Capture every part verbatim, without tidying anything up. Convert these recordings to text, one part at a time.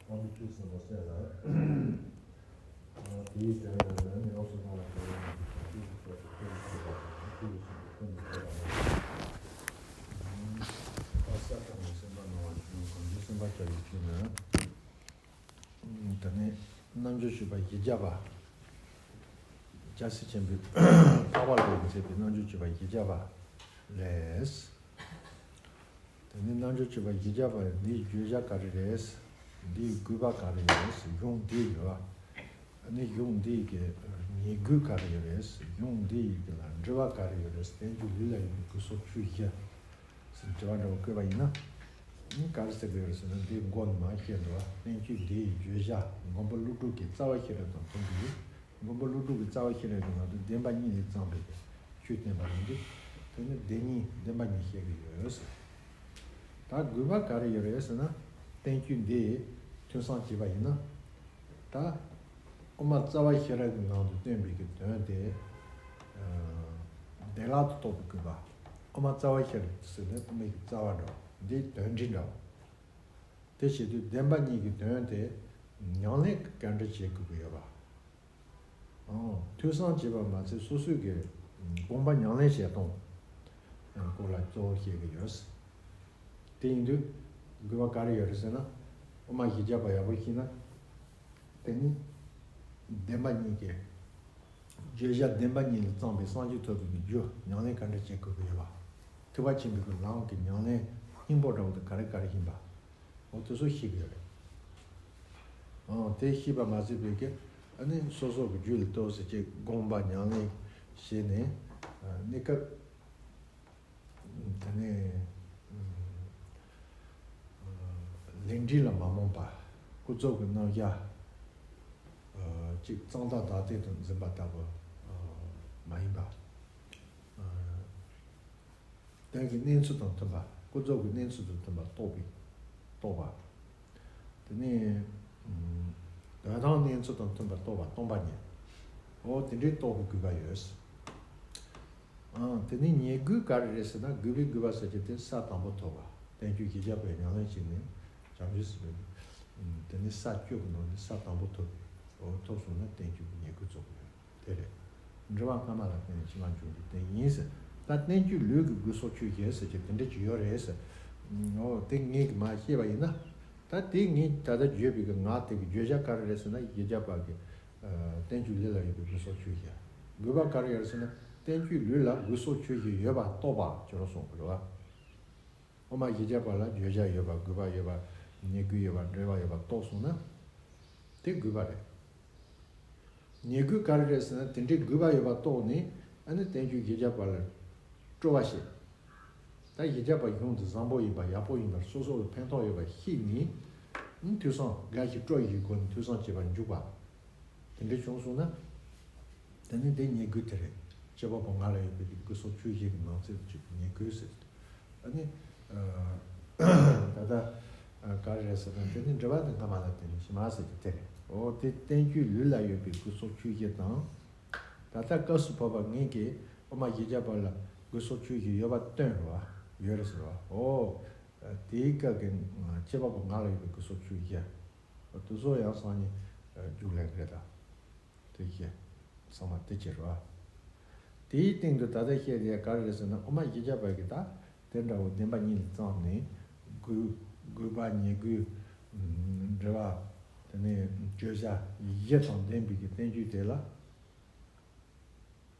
དབང་པོ་བཅུ་ཟིན་པ་གསལ་ལ། དེའི་དོན་ཡང་ནི་ཡོངས་སུ་བླང་བ་དེ་ཡང་ནི་བཅུ་ཡི་ཕྱོགས་སུ་ཐུགས་ཀྱི་ཤེས་པ་དང་ཐུགས་ཀྱི་ཤེས་པའི་ཀུན་ཏུ་ཤེས་པ་ཡང་། ཨ་ས་དང་ནི་སེམས་དཔའ་སྣང་བ་བྱུང་གང་ཞིག་སེམས་དཔའ་བྱ་བའི་ཆོས་ནི། དེ་ནི་རྣལ་འབྱོར་སྤྱོད་པ་བཞི་བརྒྱ་པ། རྒྱལ་སྲས་ཆེན་པོའི་འཕགས་པ་ལྷ་ལས་མཛད་པའི་རྣལ་འབྱོར་སྤྱོད་པ་བཞི་བརྒྱ་པ་ལས། དེ་ནི་རྣལ་འབྱོར་སྤྱོད་པ་བཞི་བརྒྱ་པ་འདིའི་བརྗོད་བྱ་ག་རེ་རེད། འདིའི་དགོས་པ་ག་རེ་ཡོད་རེད། གཞུང་འདི་ཡོད། ཨ་ནི་གཞུང་འདི་གི་ཉེ་དགོས་ག་རེ་ཡོད་རེད། གཞུང་འདི་ཡི་ལ་འབྲེལ་བ་ག་རེ་ཡོད་རེད། བསྟན་བཅོས་ལུས་ལ་ཡོད་པའི་དགོས་སོགས་ཆོས་བཞི། ཟེར་དྲི་བ་འདྲ་བོ་བཀོད་པ་ཡིན་ན། ཨ་ནི་ག་རེ་ཟེར་དགོས་རེད་ཟེར་ན། འདིའི་མགོ་ནས་མར་བཤད་འདུག་བ། བསྟན་བཅོས་འདི་ཡི་བརྗོད་བྱ་མགོན་པོ་ཀླུ་སྒྲུབ་ཀྱི་རྩ་བ་ཤེས་རབ་དང་མཐུན་པའི། མགོན་པོ་ཀླུ་སྒྲུབ་ཀྱི་རྩ་བ་ཤེས་རབ་ཀྱི་ནང་དུ་བདེན་པ་གཉིས་ལས་བརྩམས་པའི་ཆོས་བསྟན་པ་ཡིན་ཏེ། དེ་ནི་བདེན་གཉིས་བདེན་པ་གཉིས་བཤད་ཀྱི་ཡོད། ད་དགོས་པ་ག་རེ་ཡོད་རེད་ཟེར་ན། བསྟན་བཅོས་འདི་ཐོས་བསམ་བྱས་པ་ཡིན་ན། ད་དབུ་མ་རྩ་བ་ཤེས་རབ་ཀྱི་ནང་དུ་སྟོན་པའི་གི་དོན་དེ། ཨ་བདེ་བླག་ཏུ་རྟོགས་པའི་དགོས་པ། དབུ་མ་རྩ་བ་ཤེས་རབ་ཟེར་ནས་དབུ་མའི་གི་རྩ་བ་འདྲ་བོ། འདིའི་དོན་འབྲེལ་འདྲ་བོ། དེ་བྱེད་དུས་བདེན་པ་གཉིས་ཀྱི་དོན་དེ་ཉམས་ལེན་གྱི་ག་འདྲ་བྱེད་དགོས་ཀྱི་ཡོད་པ། ཨང་། ཐོས་བསམ་བྱས་པ་མ་ཚད་སོ་སོའི་གི་དགོངས་པ་ཉམས་ལེན་བྱེད་སྟངས་སྐོར་ལ་གཙོ་བོ་བཤད་ཀྱི་ཡོད། དེ་ཡིན་དུས་དགོས་པ་ག་རེ་ཡོད་རེད་ཟེར་ན། དབུ་མ་བཞི་བརྒྱ་པ་ཡག་པོ་ཤེས་ན། དེ་ནི་བདེན་པ་གཉིས་ཀྱི་བརྗོད་བྱ་བདེན་པ་གཉིས་ལས་བརྩམས་པའི་སངས་རྒྱས་ཐོབ་པའི་གི་རྒྱུ་ཉམས་ལེན་ག་འདྲ་བྱེད་དགོས་ཀྱི་ཡོད་པ། ཐེག་པ་ཆེན་པོའི་གི་ལམ་གྱི་ཉམས་ལེན་སྙིང་པོ་འདྲ་བོ་དེ་ག་རེ་ག་རེ་ཡིན་པ། འོ་དེ་ཚོ་ཤེས་ཀྱི་ཡོད་རེད། ཨང་། དེ་ཤེས་པ་མ་ཟད་པའི་གི་ཨ་ནི་སོ་སོ་གི་རྒྱུད་ལ་ལྟོས་ཟེར་གྱི་དགོངས་པ་ཉམས་ལེན་བྱས་ནས། ཨ་གནས་སྐབས་དེ་ནས་ཨ་ལས་འབྲས་ལ་མ་རྨོངས་པ། ཀུན་རྫོབ་ཀྱི་རྣམ་གཞག་ཨ་གཅིག་གཙང་དག་བདག་ལྟའི་དུ་འཛིན་པ་ལྟ་བུ་ཨ་མ་ཡིན་པ། ཨ་དོན་གྱི་གནས་ཚུལ་དང་མཐུན་པ། ཀུན་རྫོབ་ཀྱི་གནས་ཚུལ་དང་མཐུན་པ་རྟོགས་པའི་རྟོགས་པ། དེ་ནས་ཨ་དོན་དམ་གནས་ཚུལ་དང་མཐུན་པར་རྟོགས་པ་སྟོང་པ་ཉིད། འོ་དེ་འདྲའི་རྟོགས་པའི་དགོས་པ་ཡོད། ཨང་། དེ་ནས་ཉེ་དགོས་ག་རེ་རེད་ཟེར་ན། དགོས་པའི་དགོས་པ་ཟེར་གྱི་དེ་ས་དང་པོ་ཐོབ་པ། བསྟན་བཅོས་བཞི་བརྒྱ་པའི་ཉམས་ལེན་བྱས་ནས་བྱང་ཆུབ་སེམས་དཔའི། ཨ་དེ་ནས་ས་བཅུ་གི་ནང་ནས་ས་དང་པོ་ཐོབ་པའི། འོ་ཐོབ་སོང་ན་བསྟན་བཅོས་ཀྱི་ཉེ་དགོས་རྫོགས་ཀྱི་ཡོད། དེ་རེད། འབྲེལ་བ་སྔ་མ་ལ་བརྟེན་ནས་ཕྱི་མ་འབྱུང་རྒྱུ་དེ་ཡིན་ཟེར། ད་བསྟན་བཅོས་ལུས་ཀྱི་དགོས་སོགས་ཆོས་བཞི་ཟེར་གྱི་དེ་འདྲ་ཅིག་ཡོད་རེད་ཟེར། འོ་དེ་ངས་ཀྱིས་མར་བཤད་པ་ཡིན་ན། ད་དེ་ངས་ད་ལྟ་བརྗོད་པའི་གི་ངག་དེ་གི་བརྗོད་བྱ་ག་རེ་རེད་ཟེར་ན། བཞི་བརྒྱ་པ་གི་ཨ་བསྟན་བཅོས་ལུས་ལ་ཡོད་པའི་དགོས་སོགས་ཆོས་བཞི། དགོས་པ་ག་རེ་ཡོད་རེད་ཟེར་ན། བསྟན་བཅོས་ལུས་ལ་དགོས་སོགས་ཆོས་བཞི་ཡོད་པ་རྟོགས་པ་ཅིག་རོ་གསུངས་པ་རེད་བ། དབུ་མ་བཞི་བརྒྱ་པ་ལ་བརྗོད་བྱ་ཡོད་པ། དགོས་པ་ཡོད་པ། ཉེ་དགོས་ཡོད་པ། འབྲེལ་བ་ཡོད་པ་རྟོགས་སོང་ན། དེ་དགོས་པ་རེད། ཉེ་དགོས་ག་རེ་རེད་ཟེར་ན། དེ་འདྲའི་དགོས་པ་ཡོད་པ་རྟོགས་ནས་ཨ་ནི་བསྟན་བཅོས་བཞི་བརྒྱ་པ་ལ་སྤྲོ་བ་བྱེད། ད་བཞི་བརྒྱ་པ་གཞུང་འདི་བཟང་པོ་ཡིན་པ། ཡག་པོ་ཡིན་པ། སོ་སོ་ལ་ཕན་ཐོགས་ཡོད་པ་ཤེས་ནས། ཨ་ནི་ཐོས་བསམ་དགའ་ཞིང་སྤྲོ་བའི་སྒོ་ནས་ཐོས་བསམ་བྱེད་པར་འཇུག་པ། དེ་འདྲ་བྱུང་སོང་ན། དེ་ནི་དེ་ཉེ་དགོས་དེ་རེད། དཔྱད་པ་པོ་ང་ལ་ཡོད་པའི་དགོས་སོགས་ཆོས་བཞི་གི་ནང་ཚན་གཅིག་ཉེ་དགོས་ཟེར། ཨ་ནི་ཨ་ད་ལྟ་ཨ་ག་རེ་རེད་ཟེར་ན། དེ་ནི་འབྲེལ་བ་དེ་སྔ་མ་ལ་བརྟེན་ནས་ཕྱི་མ་ཟེར་གྱི་དེ་རེད། འོ་དེ་བསྟན་བཅོས་ལུས་ལ་ཡོད་པའི་དགོས་སོགས་ཆོས་བཞི་དང་། ད་ལྟ་སྐབས་སུ་བབ་པ་ངེད་ཀྱིས་དབུ་མ་བཞི་བརྒྱ་པ་ལ་དགོས་སོགས་ཆོས་བཞི་ཡོད་པ་སྟོན་རོགས་ཡོད་རེད་ཟེར་བ། འོ་དེའི་སྐབས་ཀྱི་དཔྱད་པ་པོ་ང་ལ་ཡོད་པའི་དགོས་སོགས་ཆོས་བཞི། དེ་ཚོ་ཡང་སང་ཉིན་རྒྱུགས་ལེན་རེད་ད། དེ་བཤད། ཚང་མ་དེ་བྱེད་རོགས། དེའི་སྟེང་དུ་ད་ལྟ་བཤད་དེ་ག་རེ་རེད་ཟེར་ན། དབུ་མ་བཞི་བརྒྱ་པ་གི་ད་དེ་འདྲ་བོ་བདེན་པ་གཉིས་ལས་བརྩམས་ནས། དགོས་དགོས་པ་ཉེ་དགོས། འབྲེལ་བ། དེ་ནས་བརྗོད་བྱ་བཞི་དང་ལྡན་པའི་གི་བསྟན་བཅོས་དེ་ལ།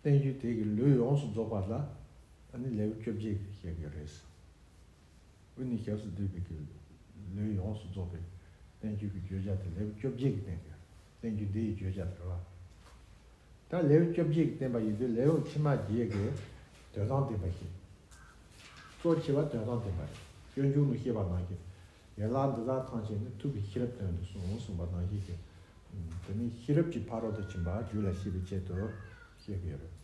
བསྟན་བཅོས་དེ་གི་ལུས་ཡོངས་སུ་རྫོགས་པ་ལ་ཨ་ནི་ལེའུ་བཅོ་བརྒྱད་ཀྱི་བཤད་ཀྱི་རེད། དབུས་ནས་ཞབས་སུ་བསྡུས་པའི་གི་ལུས་ཡོངས་སུ་རྫོགས་པའི་བསྟན་བཅོས་ཀྱི་བརྗོད་བྱ་དེ་ལེའུ་བཅོ་བརྒྱད་ཀྱི་སྟེང་གི་བསྟན་བཅོས་འདི་ཡི་བརྗོད་བྱ་དེ་རེད་བ། ད་ལེའུ་བཅོ་བརྒྱད་ཀྱིས་བསྟན་པ་ཡིན་དུས། ལེའུ་ཕྱི་མ་བརྒྱད་ཀྱིས་དོན་དམ་བསྟན་པ་བཤད། གཙོ་ཆེ་བ་དོན་དམ་བསྟན་པ་རེད། སྤྱོད་འཇུག་ནང་བཤད་པ་ནང་བཞིན། ཡན་ལག་འདི་དག་ཐམས་ཅད་ནི། ཐུགས་ཀྱི་ཤེས་རབ་དོན་དུ་གསུངས་གསུངས་པ་ནང་བཞིན་གྱི། དེ་ནི་ཤེས་རབ་ཀྱི་ཕ་རོལ་ཏུ་ཕྱིན་པ་རྒྱུད་ལ་སྐྱེ་བའི་ཆེད་དུ་བཤད་ཀྱི་ཡོད་རེད།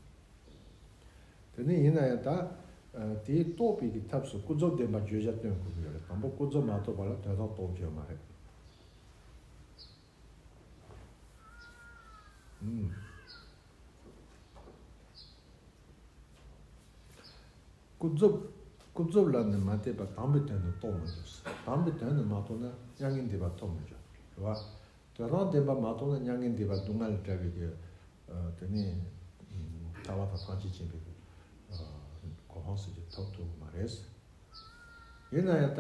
དེ་ནི་ཡིན་ན་ཡང་ད་ཨ་དེའི་རྟོགས་པའི་གི་ཐབས་སུ་ཀུན་རྫོབ་བདེན་པ་བརྗོད་བྱ་སྟོན་དགོས་ཀྱི་ཡོད་རེད། དང་པོ་ཀུན་རྫོབ་མ་རྟོགས་པ་ལ་དོན་དམ་རྟོགས་རྒྱུ་ཡོད་མ་རེད། ཨུམ། ཀུན་རྫོབ། ཀུན་རྫོབ་ལ་ནི་མ་ལྟོས་པར་དམ་པའི་དོན་དུ་རྟོགས་མི་འགྱུར། དམ་པའི་དོན་དུ་མ་རྟོགས་ན་མྱ་ངན་འདས་པ་ཐོབ་མི་འགྱུར། རེད་བ། དོན་དམ་བདེན་པ་མ་རྟོགས་ན་མྱ་ངན་འདས་པ་སྡུག་བསྔལ་ལས་བྲལ་བའི་གི་ཨ་དེ་ནི་ཨ་ཐར་པ་དང་ཐམས་ཅད་མཁྱེན་པའི་གི་ཨ་གོ་འཕང་ཟེར་གྱི་ཐོབ་ཐུབ་མ་རེད། ཡིན་ན་ཡང་ད་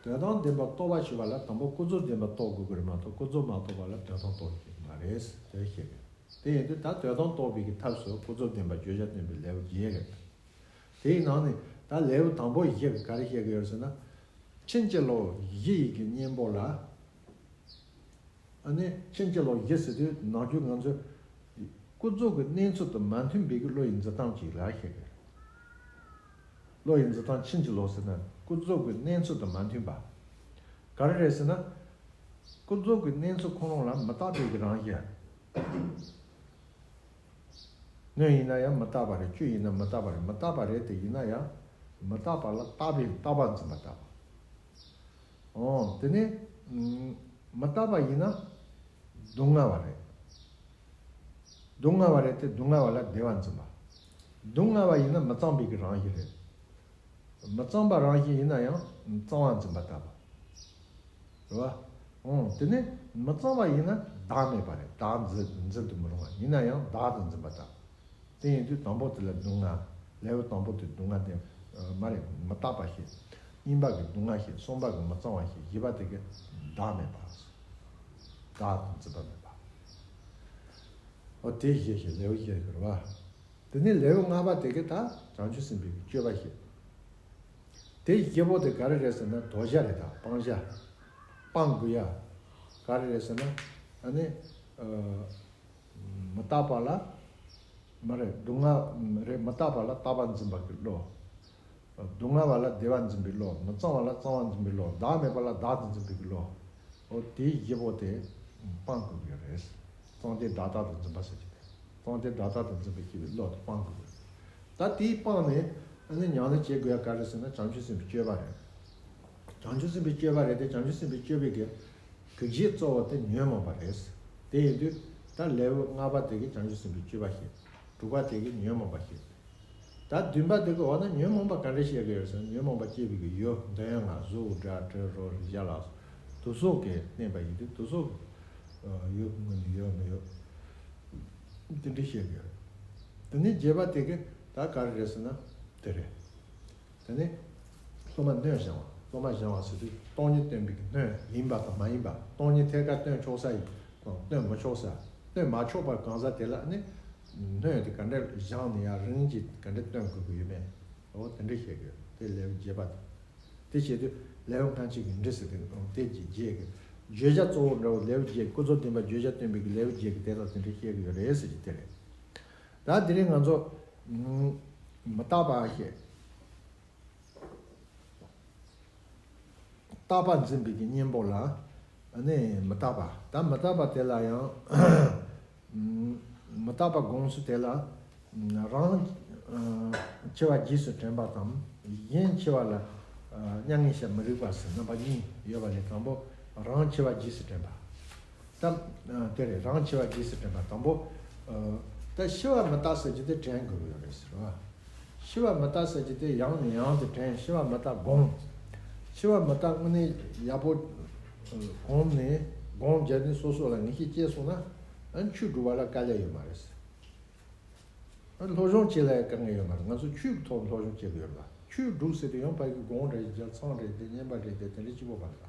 དོན་དམ་བདེན་པ་རྟོགས་པ་ཞེས་པ་ལ་དང་པོ་ཀུན་རྫོབ་བདེན་པ་རྟོགས་དགོས་ཀྱི་རེད་མ་གཏོགས་ཀུན་རྫོབ་མ་རྟོགས་པ་ལ་དོན་དམ་རྟོགས་ཀྱི་མ་རེད་དེ་བཤད་གི། དེ་ཡིན་དུས་ད་དོན་དམ་རྟོགས་པའི་གི་ཐབས་སུ་ཀུན་རྫོབ་བདེན་པ་བརྗོད་བྱ་སྟོན་པའི་ལེའུ་བརྒྱད་རེད། དེའི་ནང་ནས་ད་ལེའུ་དང་པོ་བཞི་གི་ག་རེ་བཤད་གི་ཡོད་ཟེར་ན། ཕྱིན་ཅི་ལོག་བཞི་ཡི་གི་གཉེན་པོ་ལ། ཨ་ནི་ཕྱིན་ཅི་ལོག་བཞི་ཟེར་དུས་ནམ་རྒྱུན་ང་ཚོས་ཀུན་རྫོབ་ཀྱི་གནས་ཚུལ་དང་མ་མཐུན་པའི་གི་བློ་ཡི་འཛིན་སྟངས་ཅིག་ལ་བཤད་གི། བློ་ཡི་འཛིན་སྟངས་ཕྱིན་ཅི་ལོག་ཟེར་ན་ཀུན་རྫོབ་ཀྱི་གནས་ཚུལ་དང་མ་མཐུན་པ། ག་རེ་རེད་ཟེར་ན། ཀུན་རྫོབ་ཀྱི་གནས་ཚུལ་ཁོ་རང་ལ་མི་རྟག་པའི་གི་རང་བཞིན། སྣོད་ཡིན་ན་ཡང་མི་རྟག་པ་རེད། བཅུད་ཡིན་ན་མི་རྟག་པ་རེད། མི་རྟག་པ་རེད་དེ་ཡིན་ན་ཡང་མི་རྟག་པ་ལ་རྟག་པའི་རྟག་པ་འཛིན་པ་ལྟ་བུ། འོ་དེ་ནས་མི་རྟག་པ་ཡིན་ན་སྡུག་བསྔལ་བ་རེད། སྡུག་བསྔལ་བ་རེད་དེ་སྡུག་བསྔལ་བ་ལ་བདེ་བ་འཛིན་པ། སྡུག་བསྔལ་བ་ཡིན་ན་མི་གཙང་བའི་གི་རང་བཞིན་རེད། མི་གཙང་བ་རང་བཞིན་ཡིན་ན་ཡང་གཙང་བ་འཛིན་པ་ལྟ་བུ། རེད་བ། འོ་དེ་ནས་མི་གཙང་བ་ཡིན་ན་བདག་མེད་པ་རེད། བདག་འཛིན་འཛིན་དུ་མི་རུང་བ་ཡིན་ན་ཡང་བདག་ཏུ་འཛིན་པ་ལྟ་བུ། དེ་ཡིན་དུས་དང་པོ་དེ་ལ་སྡུག་བསྔལ། ལེའུ་དང་པོ་དེ་སྡུག་བསྔལ་དེ་མ་རེད། མི་རྟག་པ་ཞིག་གཉིས་པ་གི་སྡུག་བསྔལ་ཞིག་གསུམ་པ་གི་མི་གཙང་བ་ཞིག་བཞི་པ་དེ་གི་བདག་མེད་པ། བདག་ཏུ་འཛིན་པ་མེད་པ། འོ་དེ་བཞི་ཞིག་ལེའུ་བཞི་ཞིག་རེད་བ། དེ་ནས་ལེའུ་ལྔ་པ་དེ་གི་ད་བྱང་ཆུབ་སེམས་དཔའི་སྤྱོད་པ་ཞིག་དེ་སྐྱེ་བོ་དེ་ག་རེ་རེད་ཟེར་ན་དོར་བྱ་རེད། ད་སྤང་བྱ། སྤང་དགོས་ཡ། ག་རེ་རེད་ཟེར་ན། ཨ་ནི། ཨ། མི་རྟག་པ་ལ། མ་རེད། སྡུག་བསྔལ་རེད། མི་རྟག་པ་ལ་རྟག་པ་འཛིན་པ་གི་བློ། སྡུག་བསྔལ་བ་ལ་བདེ་བ་འཛིན་པའི་བློ། མི་གཙང་བ་ལ་གཙང་བ་འཛིན་པའི་བློ། བདག་མེད་པ་ལ་བདག་ཏུ་འཛིན་པའི་གི་བློ། འོ་དེའི་སྐྱེ་བོ་དེ་སྤང་དགོས་ཀྱི་རེད། གཙང་བདེ་བདག་ལྟ་དུ་འཛིན་པ་ཟེར་གྱི་རེད། གཙང་བདེ་བདག་ལྟ་དུ་འཛིན་པའི་སྐྱེ་བོའི་བློ་དེ་སྤང་དགོས་ཀྱི་རེད། ད་དེའི་སྤངས་ནས་ཨ་ནི་ཉམས་ལེན་བྱེད་དགོས་ཡ་ག་རེ་ཟེར་ན་བྱང་ཆུབ་སེམས་དཔའི་སྤྱོད་པ་རེད། བྱང་ཆུབ་སེམས་དཔའི་སྤྱོད་པ་རེད་དེ་བྱང་ཆུབ་སེམས་དཔའི་སྤྱོད་པའི་གི་གེགས་བྱེད་གཙོ་བོ་དེ་ཉོན་མོངས་པ་རེད། དེ་ཡིན་དུས་ད་ལེའུ་ལྔ་པ་དེ་གི་བྱང་ཆུབ་སེམས་དཔའི་སྤྱོད་པ་བཤད། དྲུག་པ་དེ་གི་ཉོན་མོངས་པ་བཤད། ད་བདུན་པ་དེ་གི་འོག་ན་ཉོན་མོངས་པ་ག་འདྲ་བཤད་གི་ཡོད་ཟེར་ན་ཉོན་མོངས་པ་སྐྱེ་བའི་གི་ཡུལ་འདོད་ཡོན་ལྔ་གཟུགས་སྒྲ་དྲི་རོ་རེག་བྱ་ལ་སོགས་དུག་གསུམ་གི་བརྟེན་པ་ཡིན་དུས་དུག་གསུམ་གི་ཡུལ་དངོས་ནས་ཡོད་མི་ཡོད། དེ་འདྲ་བཤད་གི་ཡོད། དེ་ནས་བརྒྱད་པ་དེ་གི་ད་ག་རེ་རེད་ཟེར་ན་དེ་རེད། དེ་ནས་སློབ་མ་སྣོད་སྦྱང་བ། སློབ་མ་སྦྱང་བ་ཟེར་དུས་སྟོང་ཉིད་སྟོན་པའི་གི་སྣོད་ཡིན་པ་དང་མ་ཡིན་པ། སྟོང་ཉིད་ཐད་ཀར་སྟོན་ཆོག་ས་ཡིན་དང་སྟོན་མི་ཆོག་ས། སྟོན་མ་ཆོག་པ་གང་ཟག་དེ་ལ་ནི་སྣོད་དེ་ག་འདྲ་སྦྱངས་ནས་ཡང་རིམ་གྱིས་ག་འདྲ་སྟོན་དགོས་ཀྱི་ཡོད་མེད། འོ་དེ་འདྲ་བཤད་ཀྱི་ཡོད། དེ་ལེའུ་བརྒྱད་པ་དེ། དེ་བྱེད་དུས་ལེའུ་སྔ་ཕྱི་གི་འབྲི་ཟེར་དེ་དེ་གི་བརྒྱད་ཀྱི་བརྗོད་བྱ་གཙོ་བོ་འདྲ་བོ་ལེའུ་བརྒྱད། ཀུན་རྫོབ་བདེན་པ་བརྗོད་བྱ་སྟོན་པའི་གི་ལེའུ་བརྒྱད་ཀྱི་དེ་དག་དེ་འདྲ་བཤད་ཀྱི་ཡོད་རེད་ཟེར་གྱི་དེ་རེད། ད་དེ་རིང་ང་ཚོ་མི་རྟག་པ་བཤད། རྟག་པ་འཛིན་པའི་གི་གཉེན་པོ་ལ་ཨ་ནི་མི་རྟག་པ། ད་མི་རྟག་པ་དེ་ལ་ཡང་མི་རྟག་པ་དགོངས་སུ་དེ་ལ་རང་འཆི་བ་རྗེས་སུ་དྲན་པ་དང་གཞན་འཆི་བ་ལ་མྱ་ངན་བྱ་མི་རིགས་པ་ཟེར་རྣམ་པ་གཉིས་ཡོད་པ་ལས་དང་པོ་རང་འཆི་བ་རྗེས་སུ་དྲན་པ། ད་དེ་རེད། རང་འཆི་བ་རྗེས་སུ་དྲན་པ་དང་པོ། ད་འཆི་བ་མི་རྟག་ཟེར་གྱི་དེ་དྲན་དགོས་ཀྱི་ཡོད་རེད་ཟེར་བ། འཆི་བ་མི་རྟག་ཟེར་གྱི་དེ་ཡང་ནས་ཡང་དུ་དྲན། འཆི་བ་མི་རྟག་སྒོམ། འཆི་བ་མི་རྟག་དངོས་གནས་ཡག་པོ་སྒོམ་ནས་སྒོམ་བརྒྱབ་ནས་སོ་སོ་ལ་ངེས་ཤེས་སྐྱེས་སོང་ན་ཨ་ཆོས་སྒྲུབ་པ་ལ་དཀའ་ལས་ཡོད་མ་རེད་ཟེར། སློབ་སྦྱོང་བྱེད་ལ་དཀའ་ངལ་ཡོད་མ་རེད། ང་ཚོ་ཆོས་ཀྱི་ཐོག་སློབ་སྦྱོང་བྱེད་དགོས་ཡོད་རེད་པ། ཆོས་སྒྲུབ་ཟེར་དུས་ཡང་ཕ་གི་དགོངས་རེད། རྒྱ་མཚང་རེད་དེ་བསྙེན་པ་རེད་དེ་དེ་འདྲ་གཅིག་པོ་མ་རེད་པ།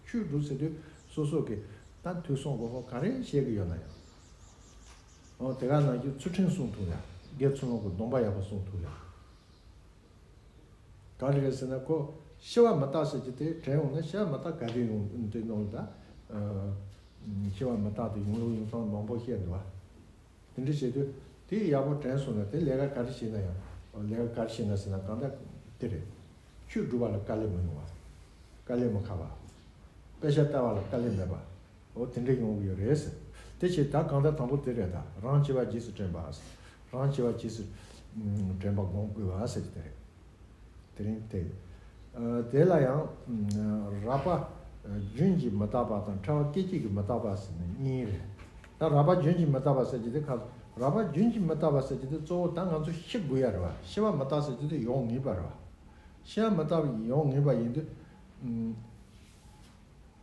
ཆོས་སྒྲུབ་ཟེར་དུས་སོ་སོ་གི་ད་ཐོས་བསམ་སྒོམ་པ་ག་རེ་བྱེད་ཀྱི་ཡོད་ན་ཡང་། འོ་དེ་ག་ནང་བཞིན་ཚུལ་ཁྲིམས་སྲུང་ཐུབ་ཡ། དགེ་ཚུལ་སློང་གི་སྡོམ་པ་ཡག་པོ་སྲུང་ཐུབ་ཡ། ག་རེ་རེད་ཟེར་ན་ཁོ་འཆི་བ་མི་རྟག་ཟེར་གྱི་དེ་དྲན་འོང་ན་འཆི་བ་མི་རྟག་ག་དུས་ཡོང་དུས་ནང་ད། འཆི་བ་མི་རྟག་དེ་ཡོང་ལུགས་ཡོང་སྟངས་མང་པོ་བཤད་འདུག་བ། དེ་འདྲ་བྱེད་དུས་དེ་ཡག་པོ་དྲན་སོང་ན་དེ་ལས་ཀ་ག་རེ་བྱེད་ན་ཡང་ལས་ཀ་ག་རེ་བྱེད་ན་ཟེར་ན་གང་ལྟར་དེ་རེད། ཆོས་སྒྲུབ་པ་ལ་དཀའ་ལས་མི་ཡོང་བ། དཀའ་ལས་མི་ཁག་པ། དཔེ་ཆ་ལྟ་བ་ལ་དཀའ་ལས་མེད་པ། འོ་དེ་འདྲ་ཡོང་གི་ཡོད་རེད་ཟེར། དེ་བྱས་ད་གང་ལྟར་དང་པོ་དེ་རེད། ད་རང་འཆི་བ་རྗེས་སུ་དྲན་པ། རང་འཆི་བ་རྗེས་སུ་དྲན་པ་སྒོམ་དགོས་པ་ཟེར་གྱི་དེ་རེད། དེ་རིང་དེ། ཨ། དེ་ལ་ཡང་ཨ་རགས་པ་རྒྱུན་གྱིས་མི་རྟག་པ་དང་ཕྲ་བ་སྐད་ཅིག་གིས་མི་རྟག་པ་ཟེར་ནས་གཉིས་རེད། ད་རགས་པ་རྒྱུན་གྱིས་མི་རྟག་པ་ཟེར་གྱི་དེ་ག་རགས་པ་རྒྱུན་གྱིས་མི་རྟག་པ་ཟེར་གྱི་དེ་གཙོ་བོ་ད་ང་ཚོ་ཤི་དགོས་ཡ་རེད་བ། ཤི་བ་མི་རྟག་ཟེར་གྱི་དེ་ཡོང་ངེས་པ་རེད་བ། ཤི་བ་མི་རྟག་པ་ཡོང་ངེས་པ་ཡིན་དུས།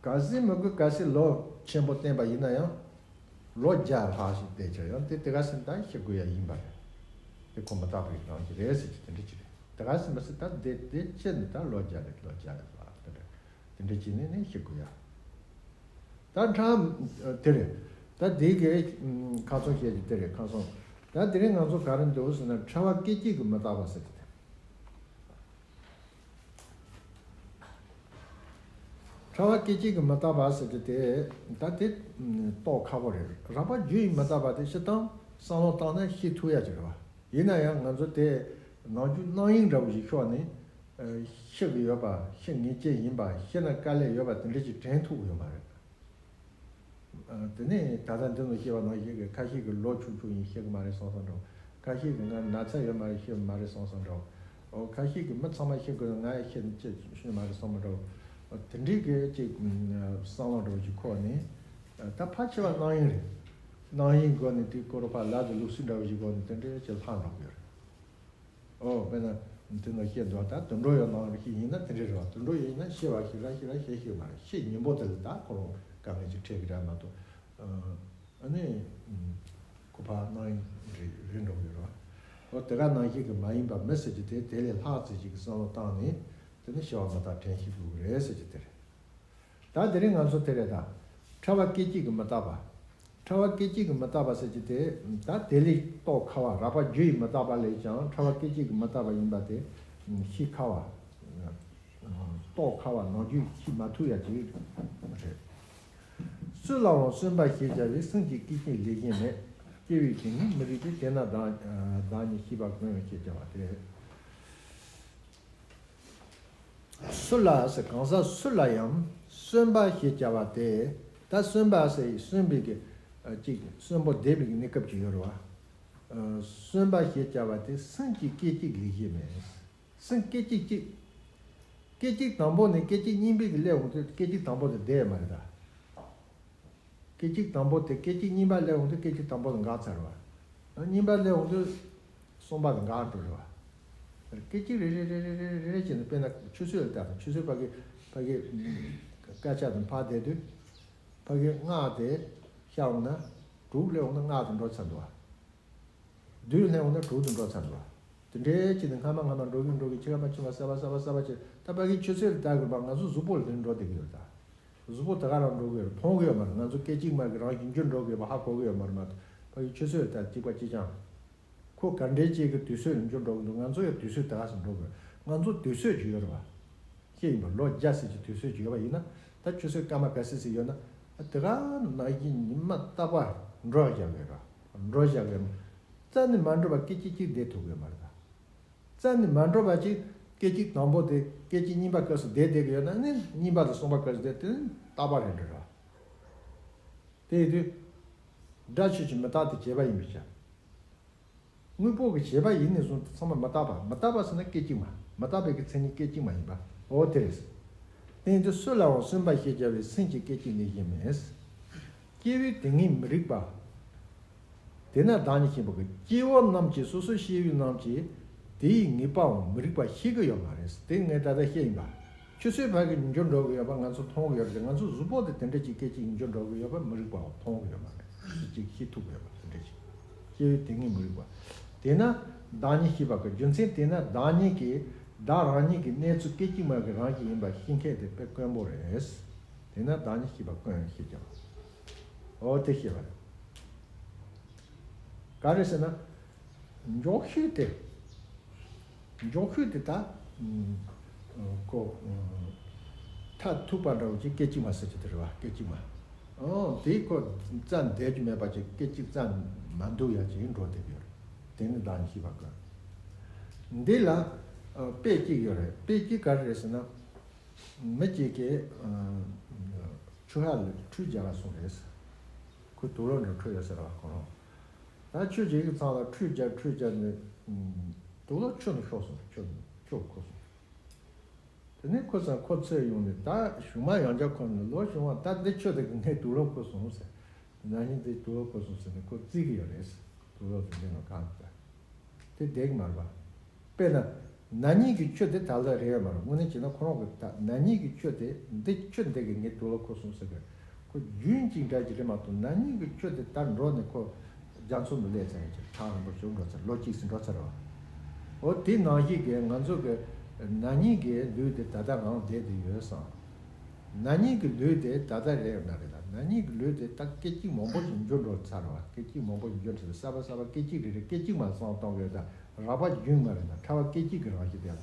ཨ། གལ་སྲིད་མི་དགོས། གལ་སྲིད་ལོ་ཆེན་པོ་བསྟན་པ་ཡིན་ན་ཡང་། ལོ་བརྒྱ་ལྷག་ཞིག་བསྡད་ཀྱང་ཡང་དེ་དེ་ག་ཟེར་ན་ད་ཤི་དགོས་ཡ་ཡིན་པ་རེད། དེ་ཁོ་མི་རྟག་པའི་རང་བཞིན་རེད་ཟེར་གྱི་དེ་འདྲ་ཅིག་རེད། དེ་ག་ཟེར་མི་སྲིད། ད་དེ་དེ་ཅི་ནི་ད་ལོ་བརྒྱ་རེད། ལོ་བརྒྱ་རེད་ལ་དེ་འདྲ་དེ་འདྲ་ཅིག་ནས་ནས་ཤི་དགོས་ཡ། ད་ཕྲ་དེ་རེད། ད་དེ་གའི་ཁ་སང་བཤད་ཀྱི་དེ་རེད། ཁ་སང་ད་དེ་རིང་ང་ཚོ་ག་རེ་འདུག་ཟེར་ན། ཕྲ་བ་སྐད་ཅིག་གིས་མི་རྟག་པ་ཟེར་གྱི་དེ། ཕྲ་བ་སྐད་ཅིག་གིས་མི་རྟག་པ་ཟེར་གྱི་དེ། ད་དེ་རྟོགས་ཁག་པོ་རེད། རགས་པ་རྒྱུ་ཡིས་མི་རྟག་པ་དེ་སྤྱིར་བཏང་བསམ་བློ་བཏང་ན་ཤེས་ཐུབ་ཡ་ཅིག་རེད་བ། ཡིན་ན་ཡང་ང་ཚོ་དེ་ནང་རྒྱུ་སྣང་ཡིག་འདྲ་བོ་ཞིག་ཤོར་ནས། ཤི་གི་ཡོད་པ། ཤི་ངེས་ཅན་ཡིན་པ། ཤི་ན་དཀའ་ལས་ཡོད་པ་དེ་འདྲ་ཞིག་དྲན་ཐུབ་ཀྱི་ཡོད་མ་རེད། དེ་ནས་ད་ལྟ་འདི་ནང་བཤད་པ་ནང་བཞིན་གྱི་ཁ་ཤས་ཀྱིས་ལོ་ཆུང་ཆུང་ཡིན་ཤི་གི་མ་རེད་བསམ་བསམ་འདྲ་བོ། ཁ་ཤས་ཀྱིས་ང་ན་ཚ་ཡོད་མ་རེད་ཤི་གི་མ་རེད་བསམ་བསམ་འདྲ་བོ། ཨོ་ཁ་ཤས་ཀྱིས་མི་ཚང་མ་ཤི་དགོས། ང་ཡང་ཤི་ནས་ཅི་ཤི་མ་རེད་བསམ་བསམ་འདྲ་བོ། དེ་འདྲའི་གི་ཅིག་བསམ་བློ་འདྲ་བོ་ཞིག་འཁོར་ནས། ད་ཕལ་ཆེ་བ་སྣང་ཡིག་རེད། སྣང་ཡིག་སྒོ་ནས་དེའི་སྐོར་ཕར་ལབ་དེ་ལུགས་སྲོལ་འདྲ་བོ་ཞིག་སྒོ་ནས་དེ་འདྲའི་ཅིག་ལྷག་འགྲོ་གི་ཡོད་རེད། ཨོ་དཔེར་ན་དེ་ནང་བཤད་འདུག་ད་དུད་འགྲོ་ཡང་ནང་བཞིན་ཡིན་ན་དེ་འདྲ་རེད་བ། དུད་འགྲོ་ཡིན་ན་ཤི་བ་ཞིག་ར་ཤི་ར་ཤི་ཤི་མ་རེད། ཤི་ཉིན་པོ་དེ་ལ་ད་ཁོ་རང་དཀའ་ངལ་ཅིག་འཕྲད་ཀྱི་རེད་མ་གཏོགས། ཨ་ནི་ཁོ་ཕར་སྣང་ཡིག་རེད་རེད་འགྲོ་གི་ཡོད་རེད་བ། ཨོ་དེ་ག་ནང་བཞིན་གྱི་མ་ཡིན་པ་མི་ཟེར་གྱི་དེ་དེ་ལས་ལྷག་ཙམ་ཞིག་གི་བསམ་བློ་བཏང་ནས་དེ་ནི་ཤི་བ་མི་རྟག་དྲན་ཤེས་དགོས་ཀྱི་རེད་ཟེར་གྱི་དེ་རེད། ད་དེ་རིང་ང་ཚོ་དེ་རེད་ད། ཕྲ་བ་སྐད་ཅིག་གིས་མི་རྟག་པ། ཕྲ་བ་སྐད་ཅིག་གིས་མི་རྟག་པ་ཟེར་གྱི་དེ། ད་དེ་ལས་རྟོགས་ཁག་པ། རགས་པ་རྒྱུ་ཡིས་མི་རྟག་པ་ལས་ཀྱང་ཕྲ་བ་སྐད་ཅིག་གིས་མི་རྟག་པ་ཡིན་པ་དེ་ཤེས་ཁག་པ། རྟོགས་ཁག་པ། ནང་རྒྱུད་ཤེས་མ་ཐུབ་ཡ་ཅིག་རེད། སུ་ལའང་གསོན་པ་ཞེས་བྱ་བའི་སེམས་ཀྱི་སྐད་ཅིག་ལས་གཞན་མེད། སྐྱེ་བོས་དེ་ཉིད་མི་རིག་པས། དེས་ན་བདག་བདག་ཉིད་ཤེས་པ་ཀུན་ཞེས་བྱ་བ་སྟེ། སུ་ལ་ཟེར། གང་ཟག་སུ་ལ་ཡང་གསོན་པ་ཞེས་བྱ་བ་སྟེ། ད་གསོན་པ་ཟེར་གསོན་པའི་གི་ཅིག་གསོན་པོ་བསྡད་པའི་གི་གནས་སྐབས་ཅིག་ཡོད་རེད་བ། གསོན་པ་ཞེས་བྱ་བ་དེ་སེམས་ཀྱི་སྐད་ཅིག་ལས་གཞན་མེད། སེམས་སྐད་ཅིག་གཅིག་སྐད་ཅིག་དང་པོ་ནས་སྐད་ཅིག་གཉིས་པའི་གི་སླེབས་འོང་དུས་སྐད་ཅིག་དང་པོ་དེ་བསྡད་ཡོད་མ་རེད་ད། སྐད་ཅིག་དང་པོ་དེ་སྐད་ཅིག་གཉིས་པ་སླེབས་འོང་དུས་སྐད་ཅིག་དང་པོ་དེ་འགག་ཚར་བ། གཉིས་པ་སླེབས་འོང་དུས་གསུམ་པ་དེ་འགག་འགྲོ་རེད་བ། སྐད་ཅིག་རེ་རེ་རེ་རེ་རེ་རེ་བྱས་ནས། དཔེར་ན་ཆུ་ཚོད་ལ་བལྟས་དང་། ཆུ་ཚོད་ཕ་གི་ཕ་གི་སྐར་ཆ་དང་ཕར་བསྡད་དུས། ཕ་གི་ལྔ་དེ་ཤར་འོང་ན་དྲུག་སླེབས་འོང་ན་ལྔ་དེ་འགྲོ་ཚར་འདུག་བ། བདུན་སླེབས་འོང་ན་དྲུག་དེ་འགྲོ་ཚར་འདུག་བ། དེ་འདྲའི་ཅིག་ནི་སྔ་མ་སྔ་མ་འགྲོ་གིན་འགྲོ་གིན། ཕྱི་མ་ཕྱི་མ་གསར་པ་གསར་པ་གསར་པ་ཅིག་ད་ཕ་གི་ཆུ་ཚོད་ལ་བལྟ་དགོས་པ། ང་ཚོ་གཟུགས་པོ་ལ་དེ་འགྲོ་བསྡད་ཀྱི་ཡོད་ད། གཟུགས་པོ་དེ་ག་རང་འགྲོ་གི་ཡོད་རེད། མཐོང་གི་ཡོད་མ་རེད། ང་ཚོ་སྐད་ཅིག་མ་གི་རང་བཞིན་རྒྱུ་འགྲོ་གི་ཡོད་པ་ཧ་གོ་གི་ཡོད་མ་རེད་མ་གཏོགས། ཕ་གི་ཆུ་ཚོད་ལ་བལྟ་གཅིག་པ་གཅིག་རྐྱང་། ཁོ་ག་འདྲའི་ཅིག་གི་དུས་ཚོད་ལ་འགྱུར་འགྲོ་གི་འདུག་ང་ཚོ་ཡང་དུས་ཚོད་དེ་ག་ཙམ་འགྲོ་གི་ཡོད། ང་ཚོ་དུས་ཚོད་ཅིག་ཡོད་རེད་བ། ཤེས་ཡིན་པ་ལོ་བརྒྱ་ཟེར་གྱི་དུས་ཚོད་ཅིག་ཡོད་པ་ཡིན་ན། ད་ཆུ་ཚོད་སྐར་མ་ག་ཚོད་ཅིག་ཡོད་ན། ད་དེ་ག་ནང་བཞིན་ཉི་མ་རྟག་པར་འགྲོ་བཞག་གི་རེད་བ། འགྲོ་བཞག་གི་རེད། རྩ་ནས་མ་འགྲོ་བ་སྐད་ཅིག་གཅིག་བསྡད་ཐུབ་གི་ཡོད་མ་རེད་ད། རྩ་ནས་མ་འགྲོ་བ་ཅིག་སྐད་ཅིག་དང་པོ་དེ་སྐད་ཅིག་གཉིས་པ་སྐབས་སུ་བསྡད་བསྡད་ཀྱི་ཡོད་ན་ནི། གཉིས་པ་དང་གསུམ་པ་སྐབས་སུ་བསྡད་དེ་ནི་རྟག་པ་རེད་འགྲོ་ར། དེ་ཡིན་དུས། སྒྲ་ཆོས་ཀྱི་མི་རྟག་སྟེ་བྱས་པ་ཡིན་པའི་ཕྱིར། དངོས་པོ་གི་བྱས་པ་ཡིན་ནས་བཟུང་སྟེ་ཚང་མ་མི་རྟག་པ། མི་རྟག་པ་ཟེར་ན་སྐད་ཅིག་མ། མི་རྟག་པའི་གི་མཚན་ཉིད་སྐད་ཅིག་མ་ཡིན་པ། འོ་དེ་རེད། དེ་ཡིན་དུས་སུ་ལའང་གསོན་པ་ཞེས་བྱ་བའི་སེམས་ཀྱི་སྐད་ཅིག་ལས་གཞན་མེད། སྐྱེ་བོས་དེ་ཉིད་མི་རིག་པ། དེས་ན་བདག་ཉིད་ཤེས་པ་ཀུན། སྐྱེ་བོ་རྣམས་ཀྱིས། སོ་སོ་སྐྱེ་བོ་རྣམས་ཀྱིས་དེ་ཡི་ངེས་པའང་མི་རིག་པ་ཤེས་ཀྱི་ཡོད་མ་རེད། དེ་ངས་ད་ལྟ་བཤད་ཡིན་པ། ཆུ་ཚོད་ཕ་གི་འགྱུར་འགྲོ་གི་ཡོད་པ་ང་ཚོ་མཐོང་གི་ཡོད་རེད། ང་ཚོ་གཟུགས་པོ་དེ་དེ་འདྲ་ཅིག་སྐད་ཅིག་འགྱུར་འགྲོ་གི་ཡོད་པ་མི་རིག་པའང་མཐོང་གི་ཡོད་མ་རེད། སུ་གཅིག་ཤེས་ཐུབ་ཀྱི་ཡོད་པ་དེ་འདྲ་ཅིག་སྐྱེ་བོས་དེ་ཉིད་མི་རིག་པ། དེས་ན་བདག་ཉིད་ཤེས་པ་ཀུན། རྒྱུ་མཚན་དེས་ན་བདག་ཉིད་ཀྱིས་བདག་རང་ཉིད་ཀྱི་གནས་ཚུལ་སྐད་ཅིག་མ་གི་རང་བཞིན་ཡིན་པ་ཤེས་མཁན་དེ་དཔེ་དཀོན་པོ་རེད། དེས་ན་བདག་ཉིད་ཤེས་པ་ཀུན་ཞེས་བྱ་བ། འོ་དེ་ཤེས་པ་རེད། ག་རེ་ཟེར་ན། འཇོག་ཤུགས་དེ། འཇོག་ཤུགས་དེ་ད། ཨ། ཁོ། ཨ། མཐར་ཐུག་པ་འདྲ་བོ་ཅིག་སྐད་ཅིག་མ་ཟེར་གྱི་དེ་རེད་བ། སྐད་ཅིག་མ། ཨོ་དེ་ཁོ་རྩ་འདེད་རྒྱུ་མེད་པ་ཅིག་སྐད་ཅིག་རྩ་མ་འདུག་ཡ་ཅིག་འགྲོ་བསྡད་ཡོད་རེད། དེ་ནི་བདག་ཉིད་ཤེས་པ་ཀུན། འདི་ལ། ཨ། དཔེ་གཅིག་ཡོད་རེད། དཔེ་གཅིག་ག་རེ་རེད་ཟེར་ན། མི་གཅིག་གིས། ཨ། ཆུ་ཧ་ལ་ཁྲུས་རྒྱག་ག་སོང་རེད། ཁོ་དུག་ལོག་འདྲ་ཁྲུས་ཡོད་ཟེར་བ་ཁོ་རང་། ད་ཁྱོད་ཀྱིས་ཚང་ལ་ཁྲུས་རྒྱག་ཁྲུས་རྒྱག་ནས། ཨ། དུག་ལོག་ཁྱོད་ནས་ཤོར་སོང་། ཁྱོད་ནས་ཁྱོད་ཁུར་སོང་། དེ་ནས་ཁོ་ཚང་ཁོ་ཚོས་ཡོང་ནས། ད་གཞུག་མ་ཡང་བསྐྱར་ཁོ་ནས་ལོ་གཞུག་མ་ད་འདི་ཁྱོད་དེ་གི་ངས་དུག་ལོག་ཁུར་སོང་ཟེར། ན་ནིང་འདི་དུག་ལོག་ཁུར་སོང་ཟེར་ནས་ཁོ་བརྩི་གི་ཡོད་རེད། དུག་ལོག་དེ་འདི་ནང་གང་ད་དེ་བསྡད་གི་མ་རེད་པ། དཔེར་ན། ན་ནིང་གི་ཆུ་དེ་ད་ལྟ་རེད་ཡོད་མ་རེད། དངོས་གནས་བྱས་ན་ཁོ་རང་གི་ད་ན་ནིང་གི་ཆུ་དེ་འདི་ཆུ་འདི་གི་ངའི་དུག་ལ་ཁུར་སོང་ཟེར་གི། ཁོ་རྒྱུན་གཅིག་འདྲ་གི་རེད་མ་གཏོགས། ན་ནིང་གི་ཆུ་དེ་ད་འགྲོ་ནས་ཁོ་རྒྱ་མཚོ་ནང་སླེབས་ཚར་ཡོད་ཀྱི། ཐག་རིང་པོ་བྱུང་འགྲོ་ཚར། ལོ་གཅིག་ཙམ་འགྲོ་ཚར་བ། འོ་དེ་ནང་བཞིན་གི་ང་ཚོ་གི་ན་ནིང་གི་ལུད་དེ་ད་ལྟ་རང་བསྡད་དེ་ཡོད་བསམ། ན་ནིང་གི་ལུད་དེ་ད་ལྟ་རེད་ཡོད་ན་རེད་ད། ན་ནིང་གི་ལུད་དེ་ད་སྐད་ཅིག་མང་པོ་ཞིག་འགྱུར་འགྲོ་ཚར་བ། སྐད་ཅིག་མང་པོ་ཞིག་འགྱུར་ཚར། གསར་པ་གསར་པ་སྐད་ཅིག་རེ་རེ་སྐད་ཅིག་མ་བསམ་བློ་གཏོང་གི་ཡོད་ད། རགས་པ་རྒྱུན་མ་རེད་ད། ཕྲ་བ་སྐད་ཅིག་གི་རང་བཞིན་དེ་ལ།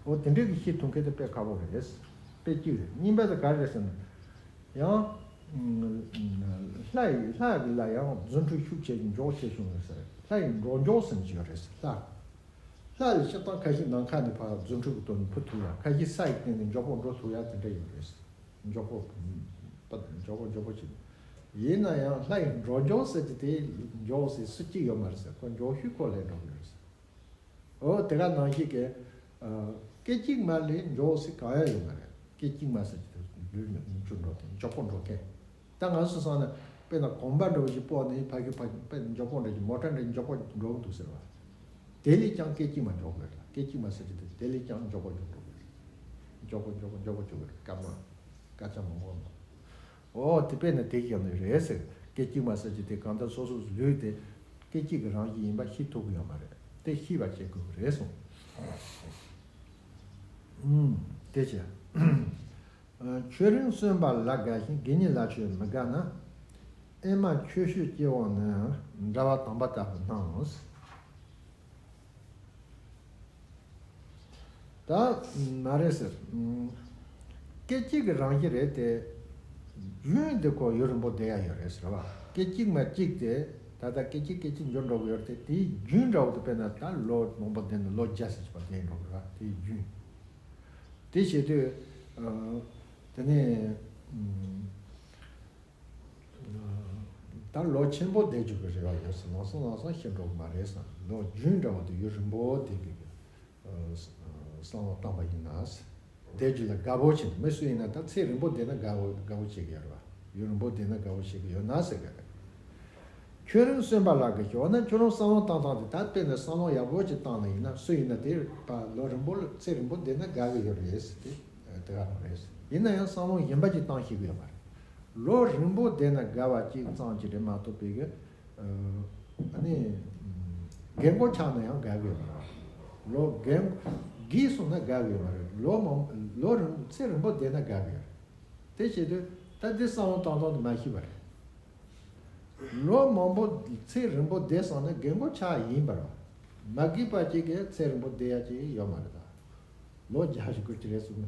འོ་དེ་འདྲའི་གི་ཤེས་ཐུབ་མཁན་དེ་དཔེ་ཁག་པོ་རེད། དཔེ་གཅིག་རེད། གཉིས་པ་དེ་ག་རེ་རེད་ཟེར་ན། ཡང་། ལྷ་ཡི་ལྷ་གི་ལ་ཡང་རྫུ་འཕྲུལ་ཤུགས་ཆེ་མགྱོགས་ཆེ་བྱུང་ཡོད་ཟེར། ལྷ་ཡི་འགྲོ་མགྱོགས་ཟེར་གྱི་ཡོད་རེད་ཟེར། ལྷ། ལྷ་ལ་སྤྱིར་བཏང་ཁ་ཤས་ནམ་མཁའ་ནས་ཕར་རྫུ་འཕྲུལ་གྱི་སྟོབས་ནས་འཕུར་ཐུབ་ཡ། ཁ་ཤས་ས་ཡི་སྟེང་ནས་མགྱོགས་པོ་འགྲོ་ཐུབ་ཡ་དེ་འདྲ་ཡོད་རེད་ཟེར། མགྱོགས་པོ། མགྱོགས་པོ་མགྱོགས་པོ་བྱེད། ཡིན་ན་ཡང་ལྷ་ཡི་འགྲོ་མགྱོགས་ཟེར་གྱི་དེ་མགྱོགས་ཟེར་སུ་གཅིག་ཡོད་མ་རེད་ཟེར། ཁོ་མགྱོགས་ཤོས་ཁོ་ལས་འགྲོ་གི་ཡོད་རེད་ཟེར། འོ་དེ་ག་ནང་བཞིན་གྱི། ཨ། སྐད་ཅིག་མ་ལས་མགྱོགས་ཟེར་གང་ཡང་ཡོད་མ་རེད། སྐད་ཅིག་མ་ཟེར་གྱི་དེ་ལུས་ནས་མྱུར་འགྲོ་མཁན། མགྱོགས་པོ་འགྲོ་མཁན། ད་ང་ཚོ་སོང་ན་དཔེར་ན་གོམ་པ་འདྲ་བོ་ཞིག་སྤོས་ནས་ཕ་གི་ཕ་གི་དཔེ་མགྱོགས་པོ་འདྲ་ཞིག་མོ་ཊ་འདྲ་མགྱོགས་པོ་འགྲོ་གི་འདུག་ཟེར་བ། དེ་ལས་ཀྱང་སྐད་ཅིག་མ་མགྱོགས་དགོས་རེད། སྐད་ཅིག་མ་ཟེར་གྱི་དེ་དེ་ལས་ཀྱང་མགྱོགས་པོ་མགྱོགས་འགྲོ་དགོས་རེད། མགྱོགས་པོ་མགྱོགས་པོ་མགྱོགས་པོ་བྱེད་དགོས་རེད། སྐར་མ། སྐར་ཆ་མང་པོ་འདུག་འོ་དེ་དཔེར་ན་དེ་གི་ཡང་ནི་རེད་ཟེར། སྐད་ཅིག་མ་ཟེར་གྱི་དེ་གང་ལྟར་སོ་སོ་ལུས་དེ་སྐད་ཅིག་གི་རང་བཞིན་ཡིན་པ་ཤེས་ཐུབ་ཀྱི་ཡོད་མ་རེད། དེ་ཤེས་པ་བྱེད་དགོས་ཀྱི་རེད་གསུངས། ཨུམ། དེ་བྱས། ཨ། ཆོས་རིན་སོན་པ་ལ་དགའ་ཞིང་། དགེ་བསྙེན་ལ་ཆོས་མི་དགའ་ན། ཨེ་མ་ཆོས་སྤྱོད་སྐྱེ་བོ་ནི། འདྲ་བ་དམ་པ་ལྟ་བུར་སྣང་ངོ་། ད་མ་རེད་ཟེར། སྐད་ཅིག་གི་རང་བཞིན་རེད་དེ། རྒྱུན་དེ་ཁོ་ཡུན་རིང་པོ་བསྡད་ཡ་ཡོད་རེད་ཟེར་བ། སྐད་ཅིག་མ་གཅིག་དེ་ད་ལྟ་སྐད་ཅིག་སྐད་ཅིག་འགྱུར་འགྲོ་གི་ཡོད་རེད་དེ། དེའི་རྒྱུན་འདྲ་བོ་དེ་དཔེར་ན་ད་ལོ་མང་པོ་བསྡད་ན་ལོ་བརྒྱ་ཟེར་གྱི་པ་བསྡད་འགྲོ་གི་རེད་བ། དེའི་རྒྱུན། དེ་བྱེད་དུས། ཨ། དེ་ནས། ཨ། ད་ལོ་ཆེན་པོ་བསྡད་རྒྱུ་གི་རེ་བ་ཡོད་ཟེར། ལམ་སང་ལམ་སང་ཤི་འགྲོ་གི་མ་རེད་ཟེར། ལོ་རྒྱུན་འདྲ་བོ་དེ་ཡུན་རིང་པོ་བསྡད་དགོས་གི། ཨ། བསམ་བློ་བཏང་པ་ཡིན་ན་ཟེར། བསྡད་རྒྱུ་ལ་དགའ་པོ་བྱེད། མི་སུ་ཡིན་ན་ད་ཚེ་རིང་པོ་བསྡད་ན་དགའ་པོ་དགའ་པོ་བྱེད་གི་ཡོད་རེད་བ། ཡུན་རིང་པོ་བསྡད་ན་དགའ་པོ་བྱེད་གི་ཡོད་ན་ཟེར་གི་རེད། ཁྱོད་རང་གསོན་པ་ལ་དགའ་ཞིང་། འོ་ན་ཁྱོད་རང་བསམ་བློ་བཏང་སྟངས་དེ་ད་དཔེར་ན་བསམ་བློ་ཡག་པོ་ཅིག་བཏང་ནས་ཡིན་ན། སུ་ཡིན་ན་དེ་ད་ལོ་རིང་པོ་ཚེ་རིང་པོ་བསྡད་ན་དགའ་གི་ཡོད་རེད་ཟེར་ཏེ། དེ་ག་རང་རེད། ཡིན་ན་ཡང་བསམ་བློ་གཞན་པ་ཅིག་བཏང་ཤེས་གི་ཡོད་མ་རེད། ལོ་རིང་པོ་བསྡད་ན་དགའ་བ་ཅིག་ཙམ་ཅིག་རེད་མ་གཏོགས་པའི་གི། ཨ་ནི། རྒན་གོག་ཆགས་ན་ཡང་དགའ་གི་ཡོད་མ་རེད། ལོ་རྒན་རྒས་སོང་ན་དགའ་གི་ཡོད་མ་རེད། ལོ་མང་ལོ་རིང་ཚེ་རིང་པོ་བསྡད་ན་དགའ་གི་ཡོད་རེད། དེ་བྱེད་དུས་ད་འདི་བསམ་བློ་བཏང་སྟངས་དེ་མ་ཤེས་པ་རེད། ལོ་མང་པོ་ཚེ་རིང་པོ་བསྡད་སོང་ན་རྒན་གོག་ཆགས་ཡིན་པ་རེད། མ་རྒས་པ་ཅིག་གིས་ཚེ་རིང་པོ་བསྡད་ཡ་ཅིག་ཡོད་མ་རེད་ད། ལོ་བརྒྱ་ཞིག་དགོས་ཀྱི་རེད་གསུངས་ན།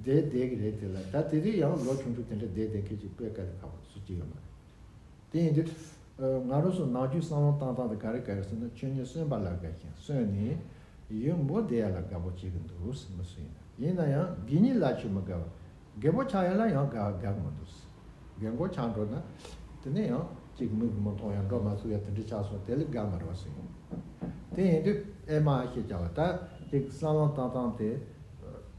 བསྡད་བསྡད་ཀྱི་རེད་དེ་ལ། ད་དེ་དུས་ཡང་ལོ་ཆུང་ཆུང་དེ་འདྲ་བསྡད་བསྡད་མཁན་ཅིག་དཔེ་དཀའ་ལས་ཁག་པོ་སུ་གཅིག་ཡོད་མ་རེད། དེ་ཡིན་དུས། ཨ། ང་རང་ཚོ་ནམ་རྒྱུན་བསམ་བློ་བཏང་སྟངས་དེ་ག་རེ་ག་རེ་ཟེར་ན། ཁྱོད་ཉིད་གསོན་པ་ལ་དགའ་ཞིང་། གསོན་ནས་ཡུན་མོ་བསྡད་ཡ་ལ་དགའ་པོ་བྱེད་ཀྱི་འདུག་ཟེར། མི་སུ་ཡིན་ན། ཡིན་ན་ཡང་དགེ་བསྙེན་ལ་ཆོས་མི་དགའ་བ། རྒད་པོ་ཆགས་ཡ་ལ་ཡང་དགའ་དགའ་གི་མི་འདུག་ཟེར། རྒན་གོག་ཆགས་འགྲོ་ན། དེ་ནས་ཡང་གཅིག་མིག་མི་མཐོང་ཡ། འགྲོ་མ་ཐུབ་ཡ་དེ་འདྲ་ཆགས་སོང་། དེ་ལ་དགའ་མ་རེད་བ་སུ་ཡིན། དེ་ཡིན་དུས་ཨེ་མ་ཞེས་བྱ་བ་ད་ཅིག་བསམ་བློ་བཏང་སྟངས་དེ།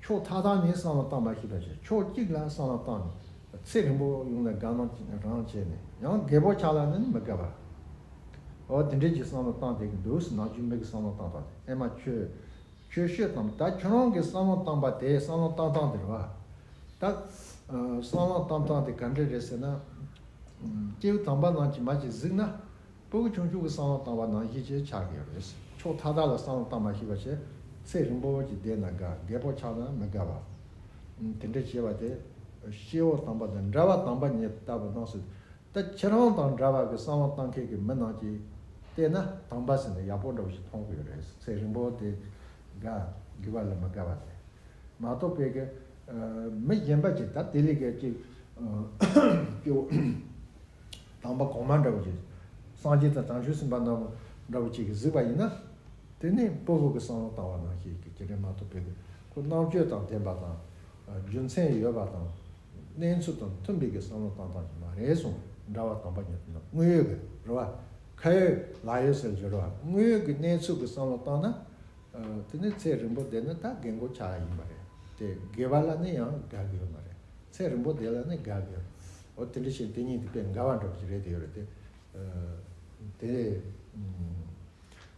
ཕྱོགས་མཐའ་དག་ནས་བསམ་བློ་བཏང་མ་ཤེས་པ་བྱས། ཕྱོགས་གཅིག་ལ་བསམ་བློ་བཏང་ནས་ཚེ་རིང་པོ་ཡོང་ན་དགའ་སྣང་རང་བྱས་ནས། ཡང་རྒད་པོ་ཆགས་ལ་ནི་མི་དགའ་བ། འོ་དེ་འདྲས་ཀྱི་བསམ་བློ་བཏང་བསྡད་ཀྱི་འདུག་ཟེར། ནམ་རྒྱུན་མི་གི་བསམ་བློ་བཏང་སྟངས་དེ། ཨེ་མ་ཁྱོད། ཁྱོད་ཤོད་དང་། ད་ཁྱོད་རང་གི་བསམ་བློ་བཏང་པ་དེ། བསམ་བློ་བཏང་སྟངས་དེ་རེད་བ། ད། ཨ། བསམ་བློ་བཏང་སྟངས་དེ་ག་འདྲས་རེད་ཟེར་ན། སྐྱེས་བུ་དམ་པ་རྣམས་ཀྱིས་མ་ཅིག་གཟིགས་ན། ཕྲུ་གུ་ཆུང་ཆུང་གི་བསམ་བློ་བཏང་བ་ནང་བཞིན་ཅིག་ཆགས་ཀྱི་ཡོད་རེད། ཕྱོགས་མཐའ་དག་ལ་བསམ་བློ་བཏང་མ་ཤེས་པ་བྱས། ཚེ་རིང་པོ་ཅིག་བསྡད་ན་དགའ། རྒད་པོ་ཆགས་ན་མི་དགའ་བ། དེ་འདྲ་བྱས་པ་དེ། སྐྱེས་བུ་དམ་པ་དང་འདྲ་བ་དམ་པ་ཉིད་ལྟ་བུ་སྣང་སྲིད། ད་ཁྱེད་རང་དང་འདྲ་བ་གི་བསམ་བློ་བཏང་མཁན་གྱི་མི་རྣམས་ཀྱིས་བལྟས་ན་དམ་པ་ཟེར་ནས་ཡག་པོ་འདྲ་བོ་ཞིག་མཐོང་གི་ཡོད་རེད། ཚེ་རིང་པོ་དེ་དགའ། རྒས་པ་ལ་མི་དགའ་བ་དེ། མ་གཏོགས་པའི་གི། ཨ། མི་གཞན་པ་ཅིག་ད་དེ་ལས་ཀྱི་ཅིག་ཨ། སྐྱེ་བོ་དམ་པ་གོང་མ་འདྲ་བོ་ཅིག་སངས་རྒྱས་དང་བྱང་ཆུབ་སེམས་དཔའ་རྣམས་འདྲ་བོ་ཅིག་གིས་གཟིགས་པ་ཡིན་ན། དེ་ནི་ཕྲུ་གུ་གི་བསམ་བློ་བཏང་བ་ནང་བཞིན་གྱི་ཅིག་རེད་མ་གཏོགས་པའི་གི། ཁོ་རྣམ་དཔྱོད་དང་ལྡན་པ་དང་། ཨ། རྒྱུ་མཚན་ཡོད་པ་དང་། གནས་ཚུལ་དང་མཐུན་པའི་གི་བསམ་བློ་བཏང་སྟངས་ཅིག་མ་རེད་གསུངས། འདྲ་བ་དམ་པ་ཉིད་དེ་ནི་དངོས་ཡོད་ཀྱི་རེད་བ། ཁ་ཡོད་ལག་ཡོད་ཟེར་གྱི་རེད་བ། དངོས་ཡོད་ཀྱི་གནས་ཚུལ་གྱི་བསམ་བློ་བཏང་ན། ཨ། དེ་ནི་ཚེ་རིང་པོ་བསྡད་ན་ད་རྒན་གོག་ཆགས་ཡ་ཡིན་པ་རེད་དེ། རྒས་པ་ལ་ནི་ཡང་དགའ་གི་ཡོད་མ་རེད། ཚེ་རིང་པོ་བསྡད་ལ་ནི་དགའ་གི་ཡོད། འོ་དེ་འདྲ་བྱས་དེ་གཉིས་དེ་དཔེ་འགལ་བ་འདྲ་པོ་ཞིག་རེད་དེ་ཡོད་རེད་དེ། ཨ། དེ། ཨུམ།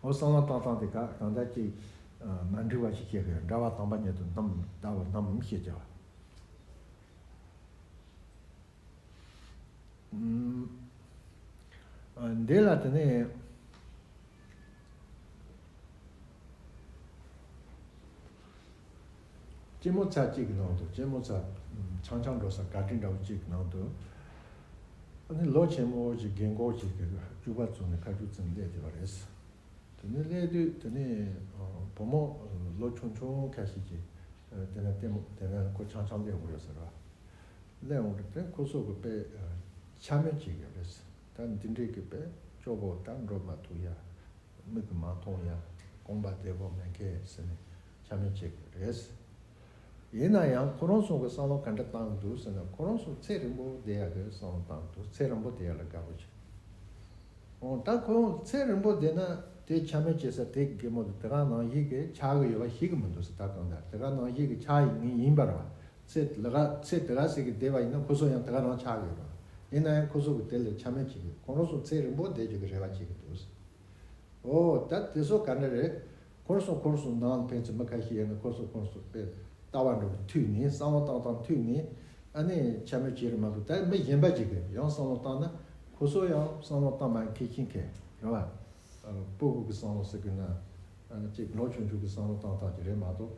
འོ་བསམ་བློ་བཏང་སྟངས་དེ་ག་གང་ལྟར་ཅིག་མ་འགྲིག་པ་ཞིག་བཤད་ཀྱི་ཡོད། འདྲ་བ་དང་པོ་ཉིད་དུ་རྣམ་ལྟ་བུ་རྣམ་ཞེས་བྱ་བ། འདི་ལ་དེ་ནས་སྐྱེད་མོས་ཚལ་གཅིག་གི་ནང་དུ། སྐྱེད་མོས་ཚལ་ཆང་ཆང་འགྲོ་ས་གར་ཊེན་འདྲ་བོ་གཅིག་གི་ནང་དུ། ཨ་ནི་ལོ་ཆེན་མོ་ཞིག་རྒན་གོག་ཅིག་གིས་སྐྱུག་པ་བཙུགས་ནས་ཁ་སྐྱུག་བཙུགས་ནས་སླེབས་བསྡད་པ་རེད། དེ་ནས་སླེབས་དུས་དེ་ནས་བུ་མོ་ལོ་ཆུང་ཆུང་ཁ་ཤས་ཀྱིས་དེ་ནས་ལྟད་མོ། དེ་ནས་ཁོ་ཆང་ཆང་སླེབས་ཡོང་གི་ཡོད་ས་རེད་བ། སླེབས་ཡོང་དུས་དེ་ཁོ་ཚོ་གིས་དཔེ་འཕྱ་སྨོད་བྱེད་ཀྱི་ཡོད་རེད། ད་འདི་འདྲས་ཀྱི་དཔེ་སྐྱོ་པོ། ད་འགྲོ་མ་ཐུབ་ཡ། མིག་གིས་མ་མཐོང་ཡ། རྐང་པ་བདེ་པོ་མེད་མཁན་ཟེར་ནས་འཕྱ་སྨོད་བྱེད་ཀྱི་རེད། ཡིན་ན་ཡང་ཁོ་རང་ཚོ་གི་བསམ་བློ་ག་འདྲ་བཏང་འདུག་ཟེར་ན། ཁོ་རང་ཚོ་ཚེ་རིང་པོ་བསྡད་ཡག་གི་བསམ་བློ་བཏང་འདུག་ཚེ་རིང་པོ་བསྡད་ཡག་ལ་དགའ་པོ་བྱེད། འོ་ད་ཁོ་རང་ཚེ་རིང་པོ་བསྡད་ན་དེ་འཕྱ་སྨོད་བྱེད་ས་དེ་རྒན་མོ་དེ་དེ་ག་ནང་བཞིན་གི་ཆགས་གི་ཡོད་པ་ཤེས་གི་མི་འདུག་ཟེར། ད་གང་ལྟར་དེ་ག་ནང་བཞིན་གི་ཆགས་ཡིན་ཡིན་པ་རེད་བ། ཚེ་དེ་ག་ཚེ་དེ་ག་ཟེར་གི་བསྡད་པ་ཡིན་ན་ཁོ་ཚོ་ཡང་དེ་ག་རང་ཆགས་གི་ཡོད་རེད་བ། ཡིན་ན་ཡང་ཁོ་ཚོ་གི་དེ་ལ་འཕྱ་སྨོད་བྱེད་གི། ཁོ་རང་ཚོ་ཚེ་རིང་པོ་བསྡད་རྒྱུ་གི་རེ་བ་བྱེད་གི་འདུག་ཟེར། འོ་ད་དེ་ཚོ་ག་འདྲ་རེད། ཁོ་རང་ཚོ་ཁོ་རང་ཚོ་ནང་ཕན་ཚུན་མི་ཁ་ཤས་ཡིན་ན་ཁོ་ཚོ་ཁོ་རང་ཚོ་དཔེ་ལྟ་བ་འདྲ་བོ་མཐུན་ནས། བསམ་བློ་བཏང་སྟངས་མཐུན་ནས། ཨ་ནི་འཕྱ་སྨོད་བྱེད་རེད་མ་གཏོགས། ད་མི་གཞན་པ་ཅིག་གིས་ཡང་བསམ་བློ་བཏང་ན་ཁོ་ཚོ་ཡང་བསམ་བློ་བཏང་མ་མཁན་ཤེས་མཁན་རེད་བ། ཨ། སྤུ་གུ་གི་བསམ་བློ་ཟེར་གི་ན། ཨ་ནི་ཅིག་ལོ་ཆུང་ཆུང་གི་བསམ་བློ་བཏང་སྟངས་ཅིག་རེད་མ་གཏོགས།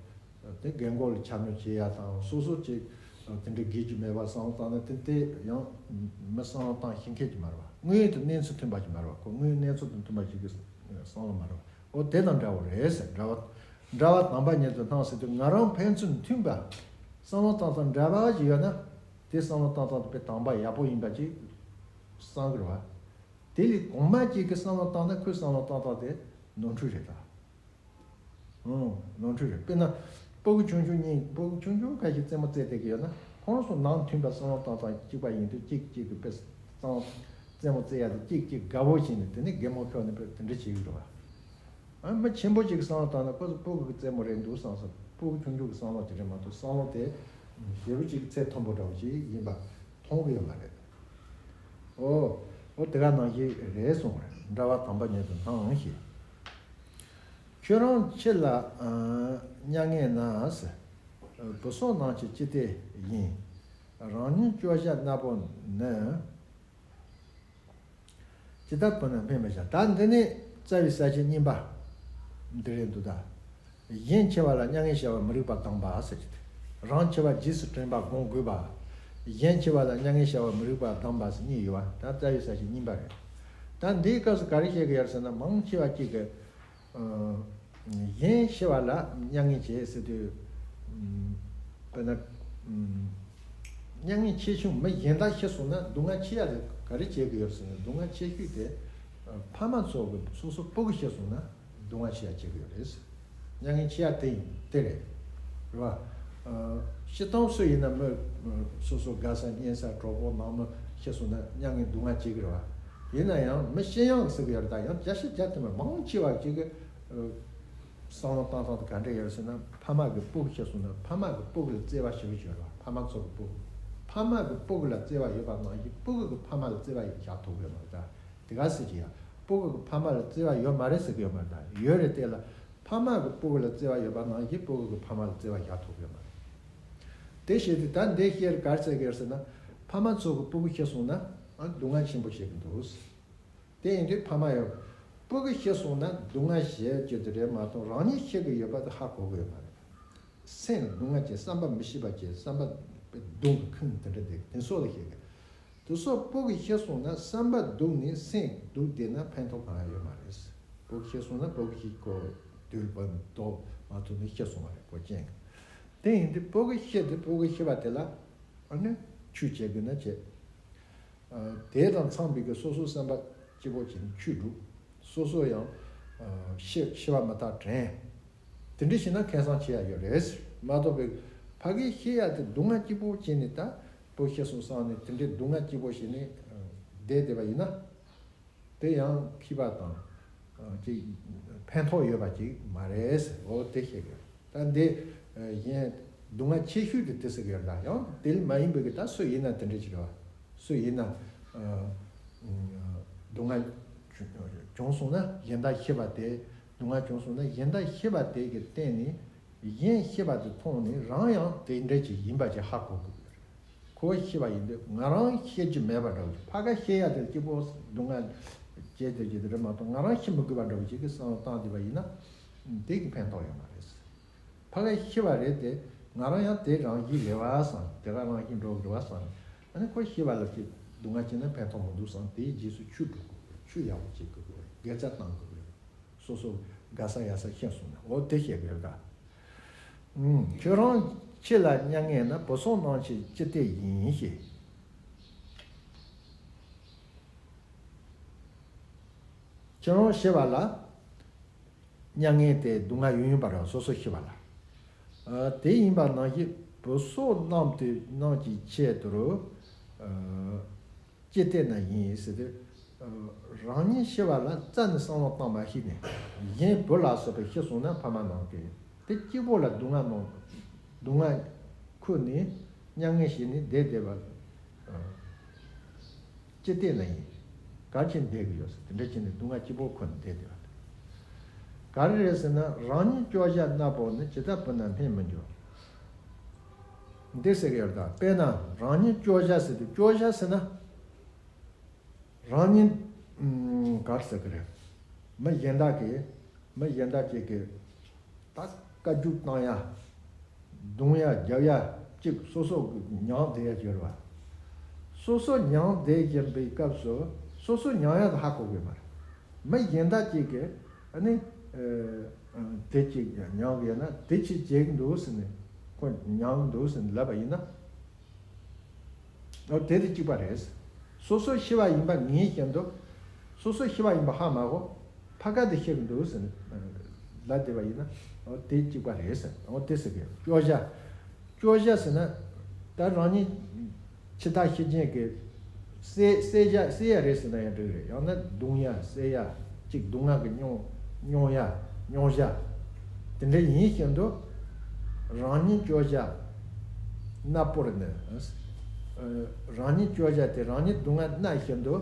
དེ་རྒན་གོག་ལ་འཕྱ་སྨོད་བྱེད་ཡ་དང་སོ་སོ་ཅིག་དེ་འདྲའི་དགེ་རྒྱུ་མེད་པ་བསམ་བློ་བཏང་ན་དེ་དེ་ཡང་མི་བསམ་བློ་བཏང་ཤེས་མཁན་ཅིག་མ་རེད་བ། དངོས་ཡོད་དུ་གནས་ཚུལ་མཐུན་པ་ཅིག་མ་རེད་བ། ཁོ་དངོས་ཡོད་གནས་ཚུལ་དང་མཐུན་པ་ཞིག་གི་བསམ་བློ་མ་རེད་བ། འོ་དེ་དང་འདྲ་བོ་རེད་ཟེར། འདྲ་བ་འདྲ་བ་དང་པོ་ཉིད་དུ་སྣང་ཟེར་དུས་ང་རང་ཕན་ཚུན་མཐུན་པ། བསམ་བློ་བཏང་སྟངས་འདྲ་བ་ཞིག་ཡོད་ན་དེ་བསམ་བློ་བཏང་སྟངས་དེ་དཔེ་དང་པོ་ཡག་པོ་ཡིན་པ་ཅིག་བསམ་གི་རེད་བ། དེ་ལས་གོང་མ་ཅིག་གིས་བསམ་བློ་བཏང་ན་ཁོའི་བསམ་བློ་བཏང་སྟངས་དེ་ནོར་འཁྲུལ་རེད་ད། ཨང་། ནོར་འཁྲུལ་རེད། དཔེར་ན། སྤུ་གུ་ཆུང་ཆུང་གཉིས། སྤུ་གུ་ཆུང་ཆུང་ཁ་ཤས་རྩེད་མོ་རྩེ་བསྡད་ཀྱི་ཡོད་ན་ཁོང་ཚོ་ནང་མཐུན་པ་བསམ་བློ་བཏང་སྟངས་གཅིག་པ་ཡིན་དུས་གཅིག་གཅིག་གི་དཔེ་བསམ་བློ། རྩེད་མོ་རྩེ་ཡ་དེ་གཅིག་གཅིག་དགའ་པོ་བྱས་ནས་དེ་ནས་རྒན་མོ་ཁྱོད་ནས་དཔེ་དེ་འདྲ་བྱེད་ཀྱི་འགྲོ་བ། ཨ། མི་ཆེན་པོ་ཅིག་གིས་བསམ་བློ་བཏང་ན་ཁོ་ཚོ་སྤུ་གུ་གི་རྩེད་མོ་རེད་འདུག་བསམ་བསམ། སྤུ་གུ་ཆུང་ཆུང་གི་བསམ་བློ་དེ་རེད་མ་གཏོགས་བསམ་བློ་དེ་ཞེ་པོ་ཅིག་ཚད་མཐོན་པོ་འདྲ་བོ་ཅིག་ཡིན་པ་མཐོང་གི་ཡོད་མ་རེད། ཨོ། ཨོ་དེ་ག་ནང་བཞིན་རེད་གསུངས་རེད། འདྲ་བ་དང་པོ་ཉིད་དུ་སྣང་ཞེས། ཁྱོད་རང་ཕྱི་ལ་མྱ་ངན་ན་ཟེར། བུ་སོགས་ནང་གི་ཅི་སྟེ་ཡིན། རང་ཉིད་སྐྱོ་ཤས་ནག་པོ་ནི། ཇི་ལྟར་བུ་ནི་སྨད་མི་བྱ། ད་འདི་ནི་རྩ་བའི་ས་བཅད་གཉིས་པ་འདི་རེད་འདུག་ད། གཞན་འཆི་བ་ལ་མྱ་ངན་བྱ་བ་མི་རིགས་པ་སྡོམ་པ་ཟེར་གྱི་འདུག་རང་འཆི་བ་རྗེས་སུ་དྲན་པ་སྒོམ་དགོས་པ། གཞན་འཆི་བ་ལ་མྱ་ངན་བྱ་བ་མི་རིགས་པ་སྡོམ་པ་ཟེར་གཉིས་ཡོད་པ། ད་རྩ་བའི་ས་བཅད་གཉིས་པ་རེད། ད་འདིའི་སྐབས་སུ་ག་རེ་བཤད་ཀྱི་ཡོད་ཟེར་ན། མང་ཆེ་བ་གཅིག་གིས། ཨ། གཞན་འཆི་བ་ལ་མྱ་ངན་བྱེད་ཟེར་དུས། ཨ། དཔེར་ན། ཨ། མྱ་ངན་ཆེ་ཆུང་མི་གཞན་དག་ཤི་སོང་ན་སྡུག་བསྔལ་ཆེ་ཡ་དེ་ག་རེ་བྱེད་ཀྱི་ཡོད་ཟེར་ན། སྡུག་བསྔལ་ཆེ་ཤོས་དེ། ཨ། ཕ་མ་ཚོ་གི་སོ་སོ་སྤུ་གུ་ཤི་སོང་ན་སྡུག་བསྔལ་ཆེ་ཡ་བྱེད་ཀྱི་ཡོད་རེད། མྱ་ངན་ཆེ་ཡ་དེ་ཡིན་དེ་རེད། རེད་བ། ཨ། སྤྱིར་བཏང་སུ་ཡིན་ན་མི། ཨ། སོ་སོ་དགའ་ས་གཉེན་ས་གྲོགས་པོ་ནང་མི་ཤི་སོང་ན་མྱ་ངན་སྡུག་བསྔལ་བྱེད་ཀྱི་རེད་བ། ཡིན་ན་ཡང་མི་ཤི་ཡང་ཟེར་གྱི་ཡོད་རེད། ད་ཡང་བརྒྱ་ཆ་བརྒྱ་དེ་མི་མང་ཆེ་བ་ཅིག་གི། ཨ། བསམ་བློ་བཏང་སྟངས་དེ་ག་འདྲ་ཡོད་ཟེར་ན། ཕ་མ་གི་སྤུ་གུ་ཤི་སོང་ན་ཕ་མ་གི་སྤུ་གུ་ལ་བརྩེ་བ་ཞེ་པོ་ཅིག་ཡོད་རེད་བ། ཕ་མ་ཚོ་གི་སྤུ་གུ། ཕ་མ་གི་སྤུ་གུ་ལ་བརྩེ་བ་ཡོད་པ་ནང་བཞིན་སྤུ་གུ་གི་ཕ་མ་ལ་བརྩེ་བ་ཡོད་བཞག་ཐུབ་ཀྱི་ཡོད་མ་རེད་ད། དེ་ག་ཟེར་གྱི་ཡ། སྤུ་གུ་གི་ཕ་མ་ལ་བརྩེ་བ་ཡོད་མ་རེད་ཟེར་གྱི་ཡོད་མ་རེད་ད། ཡོད་རེད། དེ་ལ་ཕ་མ་གི་སྤུ་གུ་ལ་བརྩེ་བ་ཡོད་པ་ནང་བཞིན་སྤུ་གུ་གི་ཕ་མ་ལ་བརྩེ་བ་བཞག་ཐུབ་ཀྱི་ཡོད་མ་རེད། དེ་བྱས་ཏེ་ད་འདི་བཤད་ག་རེ་ཟེར་གྱི་ཡོད་ཟེར་ན། ཕ་མ་ཚོ་གི་སྤུ་གུ་ཤི་སོང་ན་ཨ་སྡུག་བསྔལ་ཆེན་པོ་བྱེད་ཀྱི་འདུག་དེ་ཡིན་དུས་ཕ་མ་ཡང་སྤུ་གུ་ཤི་སོང་ན་སྡུག་བསྔལ་བྱེད་རྒྱུ་དེ་རེད་མ་གཏོགས། རང་ཉིད་ཤི་གི་ཡོད་པ་དེ་ཧ་གོ་གི་ཡོད་མ་རེད། སེམས་ལ་སྡུག་བསྔལ་གྱི་བསམ་པ་མི་ཤེས་པ་བྱས། བསམ་པ་སྡུག་གི་ཁུངས་དེ་འདྲ་དེ་དེ་སོགས་ལ་ཤེས་གི། དེ་སོགས་སྤུ་གུ་ཤི་སོང་ན་བསམ་པ་སྡུག་ནས་སེམས་སྡུག་བསྡད་ན་ཕན་ཐོགས་གང་ཡང་ཡོད་མ་རེད། སྤུ་གུ་ཤི་སོང་ན་སྤུ་གུ་ཤི་ཁོ་དུས་བབ་ལྡོག་མ་ཐུབ་ནས་ཤི་སོང་བ་རེད། ཁོ་རྐྱེན་གི། དེ་ཡིན་དུས་སྤུ་གུ་ཤི་དུས་སྤུ་གུ་ཤི་བ་དེ་ལ་ཨ་ནི་ཆོས་བྱེད་དགོས་ན་བྱེད། ཨ། དེ་དང་འཚམས་པའི་གི་སོ་སོའི་བསམ་པ་སྐྱིད་པོ་བྱས་ནས་ཆོས་སྒྲུབ། སོ་སོ་ཡང་། ཨ། ཤི་ཤི་བ་མི་རྟག་དྲན། དེ་འདྲ་བྱས་ན་ཁེ་བཟང་ཆེ་ཡ་ཡོད་རེད། མ་གཏོགས་པའི་ཕ་གི་ཤི་ཡ་དེ་སྡུག་བསྔལ་སྐྱིད་པོ་བྱས་ནས་ད་སྤུ་ཤི་སོང་བསམ་ནས་དེ་འདྲའི་སྡུག་བསྔལ་སྐྱིད་པོ་བྱས་ནས་བསྡད་བསྡད་པ་ཡིན་ན། དེ་ཡང་མཁས་པ་དང་། ཨ། ཅིག་ཕན་ཐོགས་ཡོད་པ་ཅིག་མ་རེད། འོ་དེ་བཤད་གི། ད་འདི། ཨ། གཞན་སྡུག་བསྔལ་ཆེ་ཤོས་དེ་དེ་ཟེར་གི་ཡོད་ད། ཡང་དེ་ལས་མ་ཡིན་པའི་གི་ད་སུ་ཡིན་ན་དེ་འདྲ་ཅིག་རེད་བ། སུ་ཡིན་ན། ཨ། སྡུག་བསྔལ་བྱུང་སོང་ན་གཞན་དག་ཤི་བ་དེ། སྡུག་བསྔལ་བྱུང་སོང་ན་གཞན་དག་ཤེས་པ་དེ་གི་སྟེང་ནས། གཞན་ཤེས་པ་དེ་མཐོང་ནས་རང་ཡང་དེ་འདྲ་ཅིག་ཡིན་པ་ཅིག་ཧ་གོ་དགོས་ཀྱི་རེད། ཁོ་ཤེས་པ་ཡིན་དུས་ང་རང་ཤེས་ཀྱི་མེད་པ་འདྲ་བོ་ཅིག་ཕ་ག་ཤེས་ཡ་དེ་སྐྱིད་པོ་སྡུག་བསྔལ་བྱེད་དེ་བྱེད་དེ་རེད་མ་གཏོགས་ང་རང་ཤེས་མི་དགོས་པ་འདྲ་བོ་ཅིག་གི་བསམ་བློ་བཏང་བསྡད་པ་ཡིན་ན། དེ་གི་ཕན་ཐོགས་ཡོད་མ་རེད། ཕ་ག་ཤེས་པ་རེད་དེ། ང་རང་ཡང་དེ་རང་བཞིན་རེད་བ་བསམ། དེ་ག་རང་བཞིན་འགྲོ་གི་རེད་བ་བསམ། ཨ་ནི་ཁོ་ཤེས་པ་ལ་ཅིག་སྡུག་བསྔལ་བྱས་ན་ཕན་ཐོགས་མི་འདུག་བསམ། དེའི་རྗེས་སུ་ཆུད་འགྲོ་དགོས། ཆུད་ཡག་པོ་བྱེད་དགོས། དགེ་རྩ་བཏང་དགོས། སོ་སོ་དགའ་ས་ཡག་ས་ཤེས་སོང་ན་འོ་དེ་བཤད་དགོས་ད། ཨུམ། ཁྱོད་རང་ཁྱེད་ལ་མྱ་ངན་ན་བུ་སོགས་རྣམས་ཀྱི་ཅི་སྟེ་ཡིན་ཞེས། ཁྱོད་རང་ཤེས་པ་ལ། མྱ་ངན་དེ་སྡུག་བསྔལ་ཡོད་ཡིན་པ་རེད་སོ་སོ་ཤེས་པ་ལ། ཨ། དེ་ཡིན་པ་ནང་བཞིན་བུ་སོགས་རྣམས་དེ་རྣམས་ཀྱི་ཆེད་དུ། ཨ། ཅི་སྟེ་ན་ཡིན་ཟེར་དུས། ཨ། རང་ཉིད་ཤེས་པ་ལ་རྩ་ནས་བསམ་བློ་བཏང་མ་ཤེས་ནས། གཞན་བུ་ལ་སོགས་པས་ཤེས་སོང་ན་ཕ་མ་རྣམས་ཀྱིས་དེ་གཅིག་པོ་ལ་སྡུག་བསྔལ་གནང་། སྡུག་བསྔལ་ཁུར་ནས་མྱ་ངན་བྱས་ནས་བསྡད་བསྡད་པ། ཨ། ཅི་སྟེ་ན་ཡིན། ག་ཅི་བསྡད་ཀྱི་ཡོད་ཟེར། དེ་འདྲ་བྱས་ནས་སྡུག་བསྔལ་གཅིག་པོ་ཁུར་ནས་བསྡད་བསྡད་པ་དེ། ག་རེ་རེད་ཟེར་ན་རང་ཉིད་སྐྱོ་བྱ་ནག་པོ་ནི། ཇི་ལྟར་བུ་ན་སྨིན་མི་འགྱུར། འདི་ཟེར་གྱི་ཡོད་ད། དཔེར་ན་རང་ཉིད་སྐྱོ་བྱ་ཟེར་དུས་སྐྱོ་བྱ་ཟེར་ན། རང་ཉིད། ཨུམ། ག་རེ་ཟེར་གྱི་རེད། མི་གཞན་དག་གིས། མི་གཞན་དག་ཅིག་གིས་ད་བཀའ་བཀྱོན་བཏང་ཡ། རྡུང་ཡ་རྒྱབ་ཡ་ཅིག་སོ་སོ་གིས་མྱངས་བསྡད་ཡ་ཡོད་རེད་བ། སོ་སོ་མྱངས་བསྡད་བཞིན་པའི་སྐབས་སུ་སོ་སོ་མྱངས་ཡ་དེ་ཧ་གོ་གི་མ་རེད། མི་གཞན་དག་ཅིག་གིས་ཨ་ནི། ཨ། དེ་ཅིག་མྱངས་གི་ཡོད་ན་དེ་ཅིག་བྱེད་ཀྱི་འདུག་ཟེར་ནས། ཁོ་མྱངས་འདུག་ཟེར་ནས་ལབ་པ་ཡིན་ན། འོ་དེ་དེ་གཅིག་པ་རེད། སོ་སོ་ཤི་བ་ཡིན་པ་ངེས་བཞིན་དུ། སོ་སོ་ཤི་བ་ཡིན་པ་ཧ་མ་གོ། ཕ་ག་དེ་ཤི་གི་འདུག་ཟེར་ནས་ལབ་བསྡད་པ་ཡིན་ན། འོ་དེ་གཅིག་པ་རེད་ཟེར། འོ་དེ་ཟེར་གི། སྐྱོ་བྱ། སྐྱོ་བྱ་ཟེར་ན། ད་རང་ཉིད་འཆི་བདག་ཤི་རྐྱེན་གྱི་བསད་བསད་བྱ་བསད་ཡ་རེད་ཟེར་ན་ཡང་འགྲིག་རེད། ཡང་ན་རྡུང་ཡ་བསད་ཡ། གཅིག་སྡུག་བསྔལ་གྱི་མྱོང་མྱོང་ཡ་མྱོང་བྱ། དེ་འདྲ་ཡིན་བཞིན་དུ། རང་ཉིད་སྐྱོ་བྱ་ནག་པོར་ནི། ཨ། རང་ཉིད་སྐྱོ་བྱ་དེ་རང་ཉིད་སྡུག་བསྔལ་མནར་བཞིན་དུ།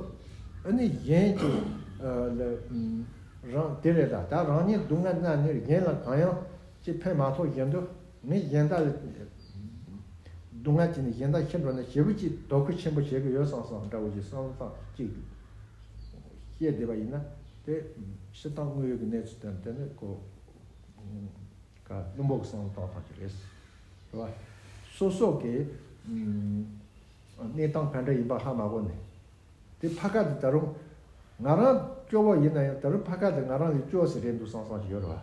ཨ་ནི་གཞན་གྱི། ཨ། ལ། ཨུམ། རང་དེ་རེད་ད། ད་རང་ཉིད་སྡུག་བསྔལ་མནར་ནས་གཞན་ལ་གང་ཡང་ཅིག་ཕན་མ་ཐོགས་བཞིན་དུ། ངས་གཞན་དག་ལ་སྡུག་བསྔལ་བྱས་ནས་གཞན་དག་ཤི་འགྲོ་ན་ཞེ་པོ་ཅིག་དོ་ཁུར་ཆེན་པོ་བྱེད་ཀྱི་ཡོད་བསམ་བསམ་འདྲ་བོ་ཅིག་བསམ་བློ་བཏང་ཅིག་བཤད་བསྡད་པ་ཡིན་ན། དེ་སྤྱིར་བཏང་དངོས་ཡོད་ཀྱི་གནས་ཚུལ་དང་དེ་ནི་ཁོ་ག་བླུན་པོ་གི་བསམ་བློ་བཏང་བཏང་གི་རེད། རེད་བ། སོ་སོ་གི། ཨུམ། གནས་སྟངས་ག་འདྲ་ཡིན་པ་ཧ་མ་གོ་ནས། དེ་ཕ་ག་དེ་ད་རུང་། ང་རང་སྐྱོ་བོ་ཡིན་ན་ཡང་ད་རུང་ཕ་ག་དེ་ང་རང་ལས་སྐྱོ་ཟེར་རེད་འདུག་བསམ་བསམ་ཞིག་ཡོད་རེད་བ།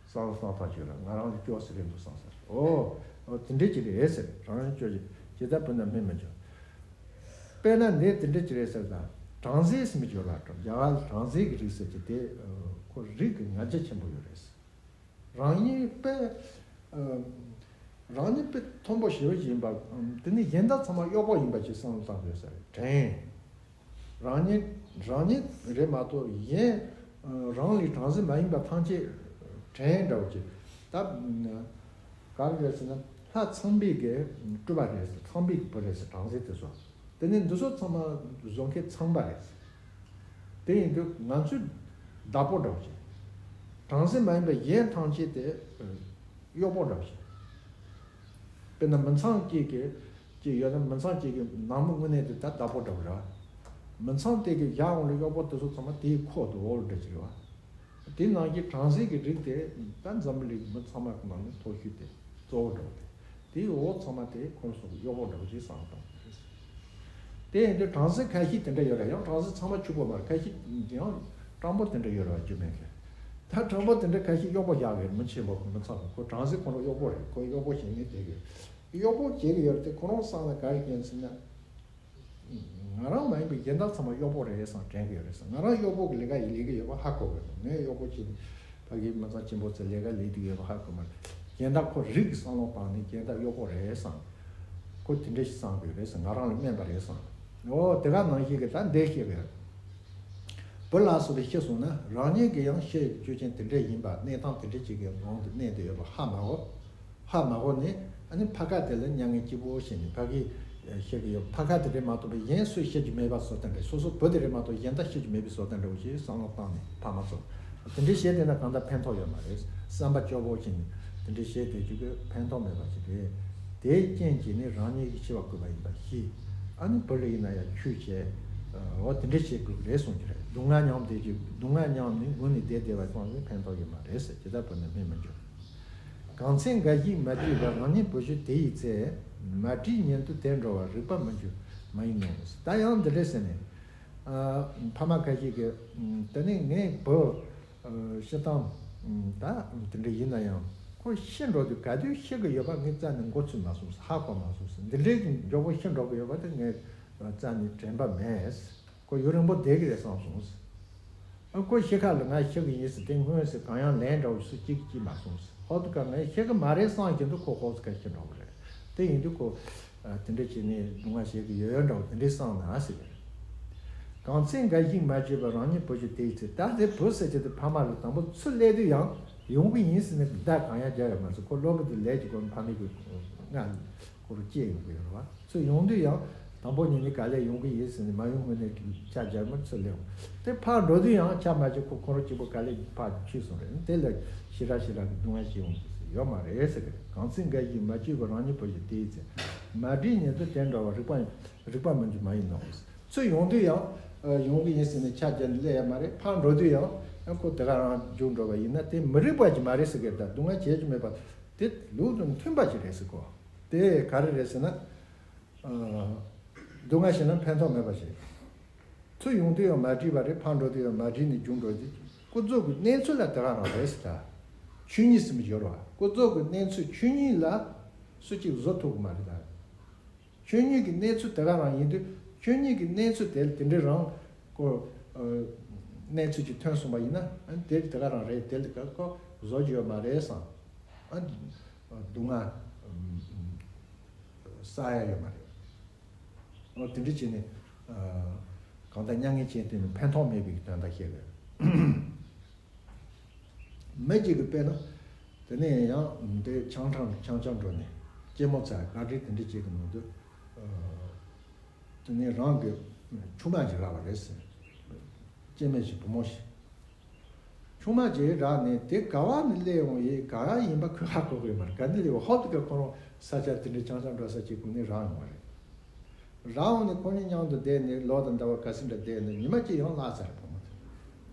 བསམ་བློ་བཏང་བཏང་ཞིག་ཡོད་རེད། ང་རང་ལས་སྐྱོ་ཟེར་རེད་འདུག་བསམ་བསམ་ཞིག་འོ། འོ་དེ་འདྲས་ཅིག་རེད་ཟེར། རང་རང་སྐྱོ་ཞིག་ཇི་ལྟར་བུ་ན་སྨིན་མི་འགྱུར། དཔེར་ན་འདི་དེ་འདྲས་ཅིག་རེད་ཟེར་ད། བྲམ་ཟེ་ཟེར་མི་ཅིག་ཡོད་རེད། རྒྱ་གར་བྲམ་ཟེ་གི་རིགས་ཟེར་གྱི་དེ། ཁོ་རིགས་ཀྱི་ང་རྒྱལ་ཆེན་པོ་ཡོད་རེད། རང་ཉིད་དཔེ། ཨ། རང་ཉིད་དཔེ་མཐོན་པོ་ཞེ་པོ་ཅིག་ཡིན་པ། ཨམ། དེ་ནི་གཞན་དག་ཚང་མ་གཡོག་པོ་ཡིན་པ་ཅིག་བསམ་བློ་བཏང་དགོས་ས་རེད། བྲན། རང་ཉིད་རང་ཉིད་རེད་མ་གཏོགས་གཞན། ཨ། རང་ལས་བྲམ་ཟེ་མ་ཡིན་པ་ཐམས་ཅད་བྲན་འདྲ་བོ་ཅིག་ད། ག་རེ་རེད་ཟེར་ན་ལྷ་ཚངས་པའི་གི་སྤྲུལ་པ་རེད་ཟེར། ཚངས་པའི་གི་བུ་རེད་ཟེར་བྲམ་ཟེ་དེ་ཚོ། དེ་ནས་འདི་ཚོ་ཚང་མ་བཟོ་མཁན་ཚངས་པ་རེད། དེ་ཡིན་དུས་ང་ཚོས་བདག་པོ་འདྲ་བོ་བྱེད། བྲམ་ཟེ་མ་ཡིན་པའི་གཞན་ཐམས་ཅད་དེ་གཡོག་པོ་འདྲ་བོ་བྱེད། དཔེར་ན་མི་ཚངས་སྐྱེས་ཀྱི་ཅིག་ཡོད་ན་མི་ཚངས་སྐྱེས་ཀྱི་ནང་མི་དངོས་གནས་དེ་ད་བདག་པོ་འདྲ་བོ་རེད་བ། མི་ཚངས་དེ་གི་བཞག་འོང་ལ་གཡོག་པོ་དེ་ཚོ་ཚང་མ་དེའི་ཁོག་ཏུ་འོག་ལ་འདྲ་ཅིག་རེད་བ། དེ་ནང་བཞིན་བྲམ་ཟེ་གི་རིགས་དེ་ད་འཛམ་བུ་གླིང་མི་ཚང་མ་གི་ནང་ནས་མཐོ་ཤོས་དེ་གཙོ་བོ་འདྲ་བོ་དེ། དེའི་འོག་ཚང་མ་དེ་ཁོ་རང་ཚོ་གི་གཡོག་པོ་འདྲ་བོ་ཅིག་བསམ་བློ་བཏང་དགོས་རེད། དེ་ཡིན་དུས་བྲམ་ཟེ་ཁ་ཤས་དེ་འདྲ་ཡོད་རེད། ཡང་བྲམ་ཟེ་ཚང་མ་ཕྱུག་པོ་མ་རེད། ཁ་ཤས་ཡང་སྤྲང་པོ་དེ་འདྲ་ཡོད་རེད་བ། རྒྱུ་མེད་མཁན། ད་སྤྲང་པོ་དེ་འདྲ་ཁ་ཤས་གཡོག་པོ་བཞག་གི་རེད། མི་ཆེན་པོ་མི་ཚང་མ་ཁོ་བྲམ་ཟེ་ཁོ་རང་གཡོག་པོ་རེད། ཁོ་གཡོག་པོ་བྱེད་མཁན་དེ་གི་གཡོག་པོ་བྱེད་གི་ཡོད་རེད་དེ། ཁོ་རང་བསམ་ན་ག་རེ་བྱེད་ཟེར་ན། ང་རང་མ་ཡིན་པའི་གཞན་དག་ཚང་མ་གཡོག་པོ་རེད་བསམ་དྲན་གི་ཡོད་རེད་བསམ། ང་རང་གཡོག་པོ་གི་ལས་ཀ་ཡི་ལས་ཀི་ཡོད་པ་ཧ་གོ་གི་རེད། ངས་གཡོག་པོ་བྱས་ནས་ཕ་གིའི་མི་ཚང་ཆེན་པོ་ཚོའི་ལས་ཀ་ལས་ཀི་ཡོད་པ་ཧ་གོ་མ་རེད། གཞན་དག་ཁོ་རིགས་ཀྱི་བསམ་བློ་བཏང་ནས་གཞན་དག་གཡོག་པོ་རེད་བསམ། ཁོ་དེ་འདྲ་ཞིག་བསམ་གི་ཡོད་རེད་བསམ། ང་རང་ལ་དམན་པ་རེད་བསམ། འོ་དེ་ག་ནང་བཞིན་གི་ད་འདི་ཤེས་གི་ཡོད། བུ་ལ་སོགས་པས་ཤི་སོང་ན་རང་ཉིད་ཀྱིས་ཡང་ཤི་ཡི་རྒྱུ་རྐྱེན་དེ་འདྲ་ཡིན་པ། གནས་སྟངས་དེ་འདྲ་ཅིག་གི་ནང་དུ་གནས་བསྡད་ཡོད་པ་ཧ་མ་གོ། ཧ་མ་གོ་ནས་ཨ་ནི་ཕ་ག་དེ་ལ་མྱ་ངན་སྐྱིད་པོ་བྱས་ནས་ཕ་གིས་ཤི་གི་ཡོད། ཕ་ག་དེ་རེད་མ་གཏོགས་པའི་གཞན་སུས་ཤི་རྒྱུ་མེད་པ་བཟོ་སྟངས་རེད། སོ་སོ་བུ་དེ་རེད་མ་གཏོགས་གཞན་དག་ཤི་རྒྱུ་མེད་པའི་བཟོ་སྟངས་འདྲ་བོ་ཞིག་བསམ་བློ་བཏང་ནས་ཕ་མ་ཚོ། དེ་འདྲའི་བྱས་བསྡད་ན་གང་ལྟར་ཕན་ཐོགས་ཡོད་མ་རེད། བསམ་པ་སྐྱོ་བོ་བྱས་ནས་དེ་འདྲའི་བྱས་བསྡད་རྒྱུ་གི་ཕན་ཐོགས་མེད་པ་ཞིག་རེད། དེའི་རྐྱེན་གྱིས་ནི་རང་ཉིད་ཀྱིས་འཆི་བ་བཀོད་པ་ཡིན་པ་ཤེས། ཨ་ནི་བུ་ལ་ཡིན་ན་ཡང་ཆོས་བྱས། འོ་དེ་འདྲའི་བྱེད་དགོས་ཀྱི་རེད་གསུངས་ཀྱི་རེད། སྡུག་བསྔལ་མྱངས་བསྡད་རྒྱུ་སྡུག་བསྔལ་མྱངས་ནས་མགོ་ནས་བསྡད་བསྡད་པ་ཙམ་ལས་ཕན་ཐོགས་ཡོད་མ་རེད་ཟེར། ཇི་ལྟར་བུ་ནི་སྨིན་མི་འགྱུར། གང་ཚེ་འགའ་ཞིག་མ་བགྱིས་པར་རང་ཉིད་བུ་བཞི་དེ་ཡི་ཚེ། མ་བྲིས་ཉིན་དུ་དེར་འགྲོ་བ་རིག་པ་མི་འགྱུར་མ་ཡིན་ནོ། ད་ཡང་འདི་འདྲས་ཟེར་ནས། ཨ། ཕ་མ་འགའ་ཞིག་གིས། ཨ། དེ་ནས་ངའི་བུ། ཨ། སྤྱིར་བཏང་། ཨ། ད་དེ་འདྲ་ཡིན་ན་ཡང་ཁོ་ཤི་འགྲོ་དུས་ག་དུས་ཤི་གི་ཡོད་པ་ངས་རྩ་ནས་མགོ་ཚོས་མ་སོང་། ཧ་གོ་མ་སོང་། འདི་འདྲའི་མགྱོགས་པོ་ཤི་འགྲོ་གི་ཡོད་པ་དེ་ངས་རྩ་ནས་དྲན་པ་མེད། ཁོ་ཡུན་རིང་པོ་བསྡད་ཀྱི་རེད་བསམ་སོང་། ཨ། ཁོ་ཤི་ཁ་ལ་ང་ཤི་གི་ཡིན་ཟེར་དེ་སྔོན་ཟེར་གང་ཡང་ལན་འདྲ་བོ་སུ་གཅིག་གཅིག་མ་སོང་། ཧོབ་ཏེ་ཀ་ངས་ཤི་གི་མ་རེད་བསམ་བཞིན་དུ་ཁོ་ཧོབ་ཏེ་ཀ་ཤི་འགྲོ་གི་རེད། དེ་ཡིན་དུས་ཁོ། ཨ། དེ་འདྲ་བྱས་ནས་སྡུག་བསྔལ་བྱེད་ཀྱི་ཡོད་ཡོད་འདྲ་བོ་དེ་འདྲའི་བསམ་ན་ཟེར་གི་རེད། གང་ཚེ་འགའ་ཞིག་མ་བྱས་པར་རང་ཉིད་བུ་བཞི་དེའི་ཚེ། ད་དེ་བུ་ཟེར་གྱི་དེ་ཕ་མ་ལ་དང་པོ་ཚུར་སླེབས་དུས་ཡང་ཡོང་གི་ཡིན་ཟེར་ནས་བརྡ་གང་ཡང་རྒྱག་ཡོད་མ་རེད། ཁོ་སློབ་གྲྭ་དུ་ལས་ཀྱི་སྒོ་ནས་ཕ་མའི་གི་ང་ཁོ་རུ་སྐྱེས་ཡོང་གི་ཡོད་རེད་བ། ཚུར་ཡོང་དུས་ཡང་དང་པོ་ཉིད་ནས་ག་ལེར་ཡོང་གི་ཡིན་ཟེར་ནས་མ་ཡོང་སྔོན་ནས་ཆ་རྒྱག་མ་ཚུར་སླེབས་འོང་། དེ་ཕར་འགྲོ་དུས་ཡང་ཆ་མ་ཅིག་ཁོ་ཁོ་རང་གཅིག་པོ་ག་ལེར་ཕར་ཁྱུག་སོང་རེད། དེ་ལ་ཞེ་དྲག་ཞེ་དྲག་གི་སྡུག་བསྔལ་ཞིག་ཡོང་གི་ཡོད་མ་རེད་ཟེར་གི་རེད། གང་ཚེ་འགའ་ཞིག་མ་བྱས་པར་རང་ཉིད་བུ་བཞི་དེའི་ཚེ། མ་བྲིས་ཉིན་དུ་དེར་འགྲོ་བ་རིག་པ་རིག་པ་མི་འགྱུར་མ་ཡིན་ནོ། ཚུར་ཡོང་དུས་ཡང་། ཨ། ཡོང་གི་ཡིན་ཟེར་ནས་ཆ་རྒྱག་ནས་སླེབས་ཡ་མ་རེད། ཕར་འགྲོ་དུས་ཡང་ཡང་ཁོ་དེ་ག་རང་འགྱུར་འགྲོ་བ་ཡིན་ན་དེ་མི་རིགས་པ་ཅིག་མ་རེད་ཟེར་གི་རེད། ད་སྡུག་བསྔལ་བྱེད་རྒྱུ་མེད་པ་དེ་ལུགས་དང་མཐུན་པ་ཅིག་རེད་ཟེར་གོ། དེ་ག་རེ་རེད་ཟེར་ན། ཨ། སྡུག་བསྔལ་ཞིག་ན་ཕན་ཐོགས་མེད་པ་ཞིག་ཚུར་ཡོང་དུས་ཡང་མ་བྲིས་པ་རེད། ཕར་འགྲོ་དུས་ཡང་མ་བྲིས་ནས་རྒྱུགས་འགྲོ་དུས་ཀུན་རྫོབ་ཀྱི་གནས་ཚུལ་ལ་དེ་ག་རང་རེད་ཟེར། ད་ཆོས་ཉིད་ཟེར་མི་ཡོད་རེད་བ། ཀུན་རྫོབ་ཀྱི་གནས་ཚུལ་ཆོས་ཉིད་ལ་སུ་གཅིག་བཟོ་ཐུབ་ཀྱི་མ་རེད་ད། ཆོས་ཉིད་ཀྱི་གནས་ཚུལ་དེ་ག་རང་ཡིན་དུས་ཆོས་ཉིད་ཀྱི་གནས་ཚུལ་དེ་དེ་འདྲའི་རང་ཀོ། ཨ། གནས་ཚུལ་ཅིག་ཐོན་སོང་བ་ཡིན་ན་ཨ་ནི་དེ་དེ་ག་རང་རེད། དེ་ལ་ཀོ་བཟོ་རྒྱུ་ཡོད་མ་རེད་བསམ། ཨ། སྡུག་བསྔལ་བསགས་ཡ་ཡོད་མ་རེད། འོ་དེ་འདྲ་བྱས་ནས། ཨ། གང་ལྟར་མྱ་ངན་ཅན་དེ་ནི་ཕན་ཐོགས་མེད་པའི་དོན་དག་བཤད་དགོས། མི་གཅིག་གིས་དཔེར་ན། དེ་ནས་ཡང་དེ་ཆང་འཐུང་ཆང་འཐུང་འགྲོ་ནས་སྐྱེད་མོས་ཚལ་ག་འདྲའི་དེ་འདྲ་བྱེད་ཀྱི་ནང་དུ། ཨ། དེ་ནས་རང་གི་ཆུང་མ་ཞིག་རག་པ་རེད་ཟེར། སྐྱེ་དམན་ཞིག་བུ་མོ་ཞིག་ཆུང་མ་ཞིག་རག་ནས་དེ་ག་བ་ནས་སླེབས་ཡོང་ཡིན་ག་ར་ཡིན་པ་ཁོས་ཧ་གོ་གི་མ་རེད། ག་ནས་སླེབས་ཡོང་ཧོབ་ཏེ་ཀ་ཁོ་རང་ས་ཆ་དེ་འདྲའི་ཆང་ས་འགྲོ་ས་ཅིག་གུ་ནས་རག་ཡོང་བ་རེད། རག་འོང་ནས་ཁོ་གཉིས་མཉམ་དུ་བསྡད་ནས་ལོ་དང་ཟླ་བ་ག་ཚོད་འདྲ་བསྡད་ནས་ཉི་མ་གཅིག་ཡང་བརླག་ཚར་རེད་བུ་མོ་དེ།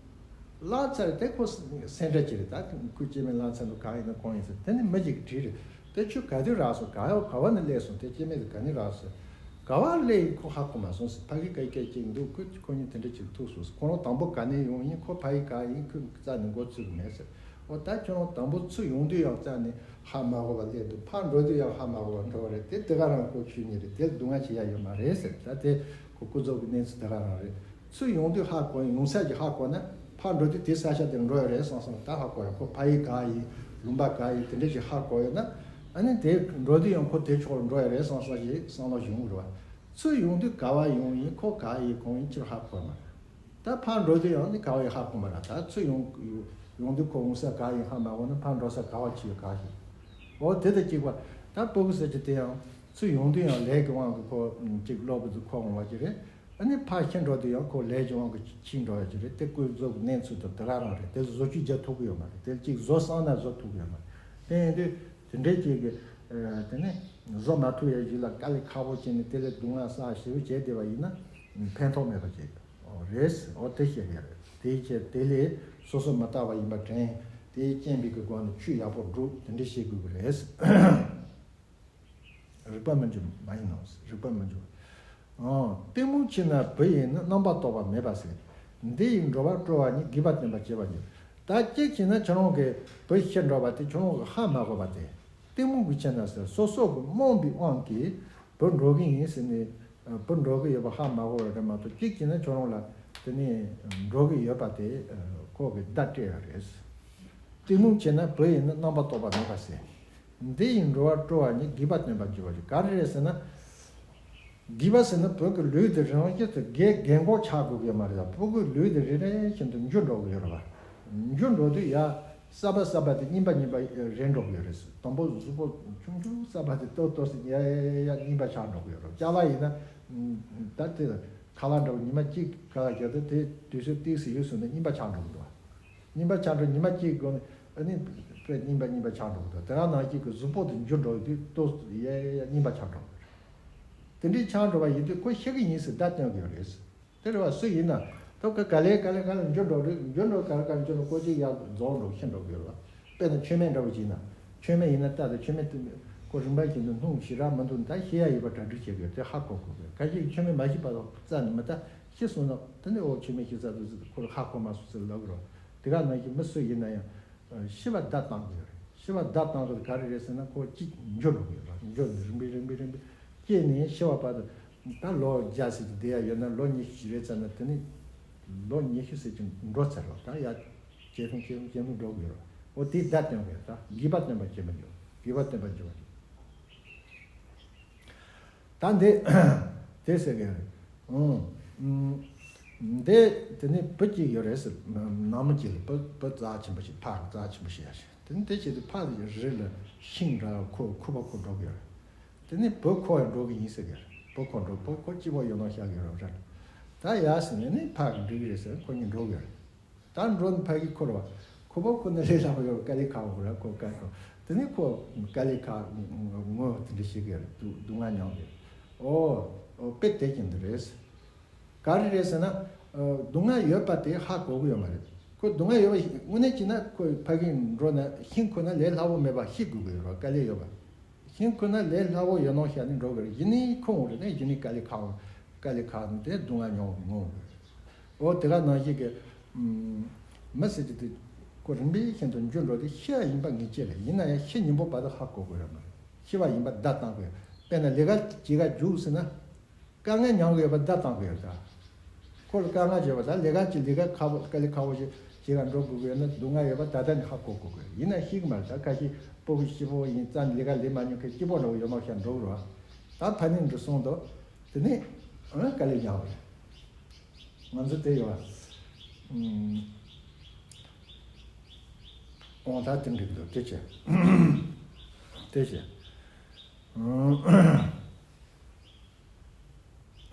བརླག་ཚར་རེད་དེ་ཁོ་སེམས་ཁྲལ་གྱི་རེད། ད་ཁོའི་སྐྱེ་དམན་བརླག་ཚར་འདུག་གང་ཡིན་ན་ཁོང་ཡིན་ཟེར། དེ་ནས་མི་གཅིག་གིས་དྲིས་རེད། དེ་ཁྱོད་ག་དུས་རག་སོང་། ག་ཡོ་ག་བ་ནས་སླེབས་སོང་། དེ་སྐྱེ་དམན་དེ་ག་ནས་རག་སོང་། ག་བ་སླེབས་ཡིན་ཁོ་ཧ་གོ་མ་སོང་ཟེར། ཕ་གི་ག་ཡི་སྐད་ཅིག་འདུག་ཁོ་ཁོ་གཉིས་དེ་འདྲ་ཅིག་ཐུག་སོང་ཟེར། ཁོ་རང་དང་པོ་ག་ནས་ཡོང་ཡིན་ཁོ་ཕ་གི་ག་ཡིན་ཁོས་རྩ་ནས་མགོ་ཚོས་གི་མེད་ཟེར། འོ་ད་ཁྱོད་རང་དང་པོ་ཚུར་ཡོང་དུས་ཡང་རྩ་ནས་ཧ་མ་གོ་བ་སླེབས་འདུག་ཕར་འགྲོ་དུས་ཡང་ཧ་མ་གོ་བ་འགྲོ་བ་རེད། དེ་དེ་ག་རང་ཁོ་ཆོས་ཉིད་རེད། དེ་སྡུག་བསྔལ་བྱེད་ཡ་ཡོད་མ་རེད་ཟེར། ད་དེ་ཁོ་ཀུན་རྫོབ་ཀྱི་གནས་ཚུལ་དེ་ག་རང་རེད། ཚུར་ཡོང་དུས་ཧ་གོ་ཡིན། ཡོང་ས་ཅིག་ཧ་གོ་ན་ཕར་འགྲོ་དུས་དེ་ས་ཆ་དེར་འགྲོ་ཡ་རེད་བསམ་བསམ་ད་ཧ་གོ་ཡ། ཁོ་ཕ་ཡུལ་ག་ཡིན་ལུང་པ་ག་ཡིན་དེ་འདྲ་ཞིག་ཧ་གོ་ཡོད་ན། ཨ་ནི་དེ་འགྲོ་དུས་ཡང་ཁོ་དེ་ཕྱོགས་ལ་འགྲོ་ཡ་རེད་བསམ་བསམ་ཞིག་བསམ་བློ་ཞིག་ཡོང་གི་རེད་བ། ཚུར་ཡོང་དུས་ག་བ་ཡོང་ཡིན་ཁོ་ག་ཡིན་གང་ཡིན་ཅིག་ཧ་གོ་མ་རེད། ད་ཕར་འགྲོ་དུས་ཡང་ནི་ག་བ་ཡིན་ཧ་གོ་མ་རེད། ད་ཚུར་ཡོང་ཡོང་དུས་ཁོ་ཡོང་ས་ག་ཡིན་ཧ་མ་གོ་ན་ཕར་འགྲོ་ས་ག་བ་ཅིག་ཡོད་ག་ཞིག་འོ་དེ་དང་གཅིག་པ། ད་སྤུ་གུ་ཟེར་གྱི་དེ་ཡང་ཚུར་ཡོང་དུས་ཡང་ལས་ཀྱི་དབང་གིས་ཁོ་ཅིག་སློབ་གྲྭ་དུ་ཁོ་འོང་བ་ཅིག་རེད། ཨ་ནི་ཕར་ཕྱིན་འགྲོ་དུས་ཡང་ཁོ་ལས་ཀྱི་དབང་གིས་ཕྱིན་འགྲོ་ཡ་ཅིག་རེད། དེ་ཀུན་རྫོབ་ཀྱི་གནས་ཚུལ་དང་དེ་ག་རང་རེད། དེ་བཟོ་བཅོས་རྒྱག་ཐུབ་ཀྱི་ཡོད་མ་རེད། དེ་ཅིག་བཟོ་བསམ་ན་བཟོ་ཐུབ་ཀྱི་ཡོད་མ་རེད། དེ་ཡིན་དུས་དེ་འདྲའི་ཅིག་གི་ཨ་དེ་ནས་བཟོ་མ་ཐུབ་ཡ་ཞིག་ལ་དཀའ་ལས་ཁག་པོ་བྱས་ནས་དེ་ལས་སྡུག་བསྔལ་བསགས་ཞེ་པོ་བྱས་བསྡད་པ་ཡིན་ན་ཕན་ཐོགས་མེད་པ་ཅིག་རེད། འོ་དེ་བཤད་ཡ་རེད། དེའི་ཕྱིར་དེ་ལས་སོ་སོ་མི་རྟག་པ་ཡིན་པ་དྲན། དེའི་རྐྱེན་པས་ཀྱི་སྒོ་ནས་ཆོས་ཡག་པོ་སྒྲུབ། དེ་འདྲ་བྱེད་དགོས་ཀྱི་རེད། རིག་པ་མི་འགྱུར་མ་ཡིན་ནོ། རིག་པ་མི་འགྱུར། ཨང་། གཏི་མུག་ཆེ་ན་བུ་ཡིས་ནི་རྣམ་པར་རྟོག་པ་མེད་པ་ཟེར། འདི་ཡིས་འགྲོ་བ་སྤྲོ་བ་ཉིད། རྒུད་པ་བརྟན་པ་བྱེད་པར་འགྱུར། ད་གཅིག་བྱས་ན་ཁྱོད་རང་གི་བུ་ཤི་འགྲོ་བ་དེ་ཁྱོད་རང་གི་ཧ་མ་གོ་བ་དེ། གཏི་མུག་གི་ཆེ་ན་ཟེར། སོ་སོ་གི་རྨོངས་པའི་དབང་གིས་བུ་འགྲོ་གི་ཡིན་ཟེར་ནས་བུ་འགྲོ་གི་ཡོད་པ་ཧ་མ་གོ་བ་རེད་མ་གཏོགས། གཅིག་བྱས་ན་ཁྱོད་རང་ལ་དེ་ནས་འགྲོ་གི་ཡོད་པ་དེ་ཁོ་གིས་བརྡ་སྤྲད་ཡོད་རེད། གཏི་མུག་ཆེ་ན་བུ་ཡིས་ནི་རྣམ་པར་རྟོག་པ་མེད་པ་ཟེར། འདི་ཡིས་འགྲོ་བ་སྤྲོ་བ་ཉིད། རྒུད་པ་བརྟན་པར་འགྱུར་བ་ཞིག་ག་རེ་རེད་ཟེར་ན། རྒུད་པ་ཟེར་ན་བུ་གི་ལུས་དེ་རང་བཞིན་དུ་རྒས་རྒས་འཁོགས་ཆགས་དགོས་ཀྱི་མ་རེད། བུ་གི་ལུས་དེ་རེ་རེ་བཞིན་དུ་འགྱུར་འགྲོ་གི་ཡོད་རེད་པ། འགྱུར་འགྲོ་དུས་ཡ་གསར་པ་གསར་པ་དེ་རྙིང་པ་རྙིང་པ་རེད་འགྲོ་གི་ཡོད་རེད། དང་པོ་གཟུགས་པོ་ཆུང་ཆུང་གསར་པ་དེ་ཏོག་ཏོག་ཙམ་ཡ་ཡ་ཡ་རྙིང་པ་ཆགས་འགྲོ་གི་ཡོད་རེད། ཅ་ལག་ཡིན་ན་ད་དེ་ཁ་ལག་འདྲ་བོ་ཉི་མ་གཅིག་ཁ་ལག་རྒྱག་དུས་དེ་དུས་ཚོད་ཏོག་ཙམ་ཡོལ་སོང་ན་རྙིང་པ་ཆགས་འགྲོ་གི་འདུག་པ། གཉིས་པ་ཆགས་འགྲོ། ཉི་མ་གཅིག་གི་སྒོ་ནས་ཨ་ནི་དཔེ་གཉིས་པ་གཉིས་པ་ཆགས་འགྲོ་གི་འདུག་དེ་ག་ནང་བཞིན་གྱི་གཟུགས་པོ་དེ་འགྱུར་འགྲོ་གི་འདུག་ཏོག་ཙམ་ཡ་ཡ་ཡ་གཉིས་པ་ཆགས་འགྲོ་གི་རེད། དེ་འདྲའི་ཆགས་འགྲོ་བ་ཡིན་དུས་ཁོ་ཤི་གི་ཡིན་ཟེར་བརྡ་སྟོན་གི་ཡོད་རེད། དེ་རེད་བ། སུ་ཡིན་ན་ད་ག་ག་ལེ་ག་ལེ་ག་ལེ་འགྱུར་འགྲོ་རེད། འགྱུར་འགྲོ་ག་ལེ་ག་ལེ་འགྱུར་འགྲོ་ཀོ་ཅིག་ཡར་རྫོགས་འགྲོ་ཤི་འགྲོ་གི་ཡོད་རེད་བ། དཔེར་ན་མཆོད་མེ་འདྲ་བོ་ཅིག་ཡིན་ན། མཆོད་མེ་ཡིན་ན་ལྟ་དང་། མཆོད་མེ་དེ་ཁོ་རིམ་པ་བཞིན་དུ་སྣུམ་ཞེ་དྲག་མི་འདུག་ད་ཤི་ཡ་ཡོད་པ་གྲ་སྒྲིག་བྱེད་དགོས། དེ་ཧ་གོ་དགོས་དགོས། ཁ་ཤས་ཀྱིས་མཆོད་མེ་མ་ཤི་བར་དུ་རྩ་ནས་མི་ལྟ། ཤི་སོང་ན་དེ་ནས་ཨོ་མཆོད་མེ་ཤི་ཚར་འདུག་ཟེར་ཁོ་ལ་ཧ་གོ་མ་སོང་ཟེར་ལབ་ཀྱི་རེད། དེ་ག་ནང་བཞིན་མི་སུ་ཡིན་ན་ཡང་ཤི་བ་བརྡ་བཏང་གི་ཡོད་རེད། ཤི་བ་བརྡ་བཏང་གི་ག་རེ་རེད་ཟེར་ན། ཁོ་གཅིག་འགྱུར་འགྲོ་གི་ཡོད་རེད། འགྱུར་ནས་རིམ་པས་རིམ་པས་རིམ་པས་སྐྱེས་ནས་ཤི་བ་བར་དུ་ད་ལོ་བརྒྱ་ཟེར་གྱི་བསྡད་ཡ་ཡོད་ན་ལོ་ཉི་ཤུ་ཞིག་རེད་ཚར་ན་དེ་ནས་ལོ་ཉི་ཤུ་ཟེར་གྱི་འགྲོ་ཚར་རོ། ད་ཡ་ཇེ་ཐུང་ཇེ་ཐུང་ཇེ་ཐུང་འགྲོ་གི་ཡོད་རེད། འོ་དེའི་བརྡ་སྟོན་གི་ཡོད། ད་དགོས་པ་སྟོན་པ་བྱེད་མི་འགྱུར། དགོས་པ་སྟོན་པ་འགྱུར་བ་འགྱུར། ད་འདི་དེ་ཟེར་གི་རེད། ཨང་། འདི་དེ་ནས་བུ་གཅིག་ཡོད་རེད་ཟེར། ནང་མི་གཅིག་ལ་བུ་བུ་རྩ་ཆེན་པོ་ཞིག་ཕ་རྩ་ཆེན་པོ་ཞིག་ཡ་ཞིག་དེ་ནས་དེ་བྱེད་དུས་ཕ་རི་ལ་ཤིང་འདྲ་ཁོ་ཁུ་བ་ཁོ་འགྲོ་གི་ཡོད་རེད། དེ་ནས་བུ་ཁོ་ཡང་འགྲོ་གི་ཡིན་ཟེར་གི་རེད། བུ་ཁོ་འགྲོ། བུ་ཁོ་སྐྱིད་པོ་ཡོད་ནོ་ཤག་གི་རེད་རེད། ད་ཡ་ཟེར་ནས་ནི་ཕ་གི་འགྲིག་གི་རེད་ཟེར། ཁོ་གཉིས་འགྲོ་གི་རེད། ད་འགྲོ་ནི་ཕ་གི་ཁོ་ར་བ། ཁོ་པ་ཁོ་ནི་ལས་སླ་པོ་ཡོད། དཀའ་ལས་ཁག་པོ་ར་ཁོ་དཀའ་ཁག་དེ་ནི་ཁོ་དཀའ་ལས་ཁག་ངོ་དེ་འདྲ་ཞིག་གི་རེད། སྡུག་སྡུག་བསྔལ་མྱོང་གི་རེད། ཨོ། ཨོ་དཔེ་དེ་ཀྱང་འདི་རེད། ག་རེ་རེད་ཟེར་ན། ཨ། སྡུག་བསྔལ་ཡོད་པ་དེ་ཧ་གོ་གི་ཡོད་མ་རེད། ཁོ་སྡུག་བསྔལ་ཡོད་པ་དངོས་གནས་བྱས་ན་ཁོ་ཕ་གི་འགྲོ་ན་ཤིང་ཁོ་ན་ལས་སླ་པོ་མེད་པ་ཤེས་དགོས་ཀྱི་ཡོད་རེད། དཀའ་ལས་ཡོད་པ། ཤིང་ཁོ་ན་ལས་སླ་པོ་ཡོད་ནོ་ཤག་ནས་འགྲོ་གི་རེད། གཞི་ནས་ཁོ་འོང་རེད་ན་གཞི་ནས་དཀའ་ལས་ཁག་དཀའ་ལས་ཁག་དེ་སྡུག་བསྔལ་མྱོང་མྱོང་གི་རེད། འོ་དེ་ག་ནང་བཞིན་གྱི། ཨུམ། མི་ཟེར་གྱི་དེ་ཁོ་རིམ་པས་ཤིན་ཏུ་འགྱུར་འགྲོ་དེ་ཤི་ཡ་ཡིན་པ་ངེས་ཅན་རེད། ཡིན་ན་ཡང་ཤི་ཉིན་པོ་བར་དུ་ཧ་གོ་དགོས་ཡོད་མ་རེད། ཤི་བ་ཡིན་པ་བརྡ་བཏང་དགོས། དཔེར་ན་ལས་ཀ་བྱེད་ག་རྒྱུགས་ཟེར་ན། དཀའ་ངལ་མྱོང་གི་ཡོད་པ་བརྡ་བཏང་དགོས་ཡོད་ད། ཁོ་ལ་དཀའ་ངལ་བྱེད་པ་ད་ལས་ཀ་ཅིག་ལས་ཀ་ཁག་པོ་དཀའ་ལས་ཁག་པོ་ཞིག་བྱེད་ག་འགྲོ་དགོས་ཀྱི་ཡོད་ན་སྡུག་བསྔལ་ཡོད་པ་ད་ལྟ་ནས་ཧ་གོ་དགོས་ཀྱི་ཡོད། ཡིན་ན་ཤི་གི་མ་རེད་ད། ཁ་ཤས་སྤུ་གུ་སྐྱིད་པོ་ཡིན་ཙང་ལས་ཀ་ལས་མ་མྱོང་མཁན་སྐྱིད་པོ་འདྲ་བོ་ཡོད་མ་ཤག་འགྲོ་གི་རེད་བ། ད་ཕ་ནི་འགྲོ་སོང་དོ། དེ་ནས་ཨང་དཀའ་ལས་མྱོང་གི་རེད། ང་ཚོ་དེ་ཡོད་བ། ཨང་། ཨོང་ད་དེ་འགྲིག་འདུག་དེ་བྱས། དེ་བྱས། ཨང་།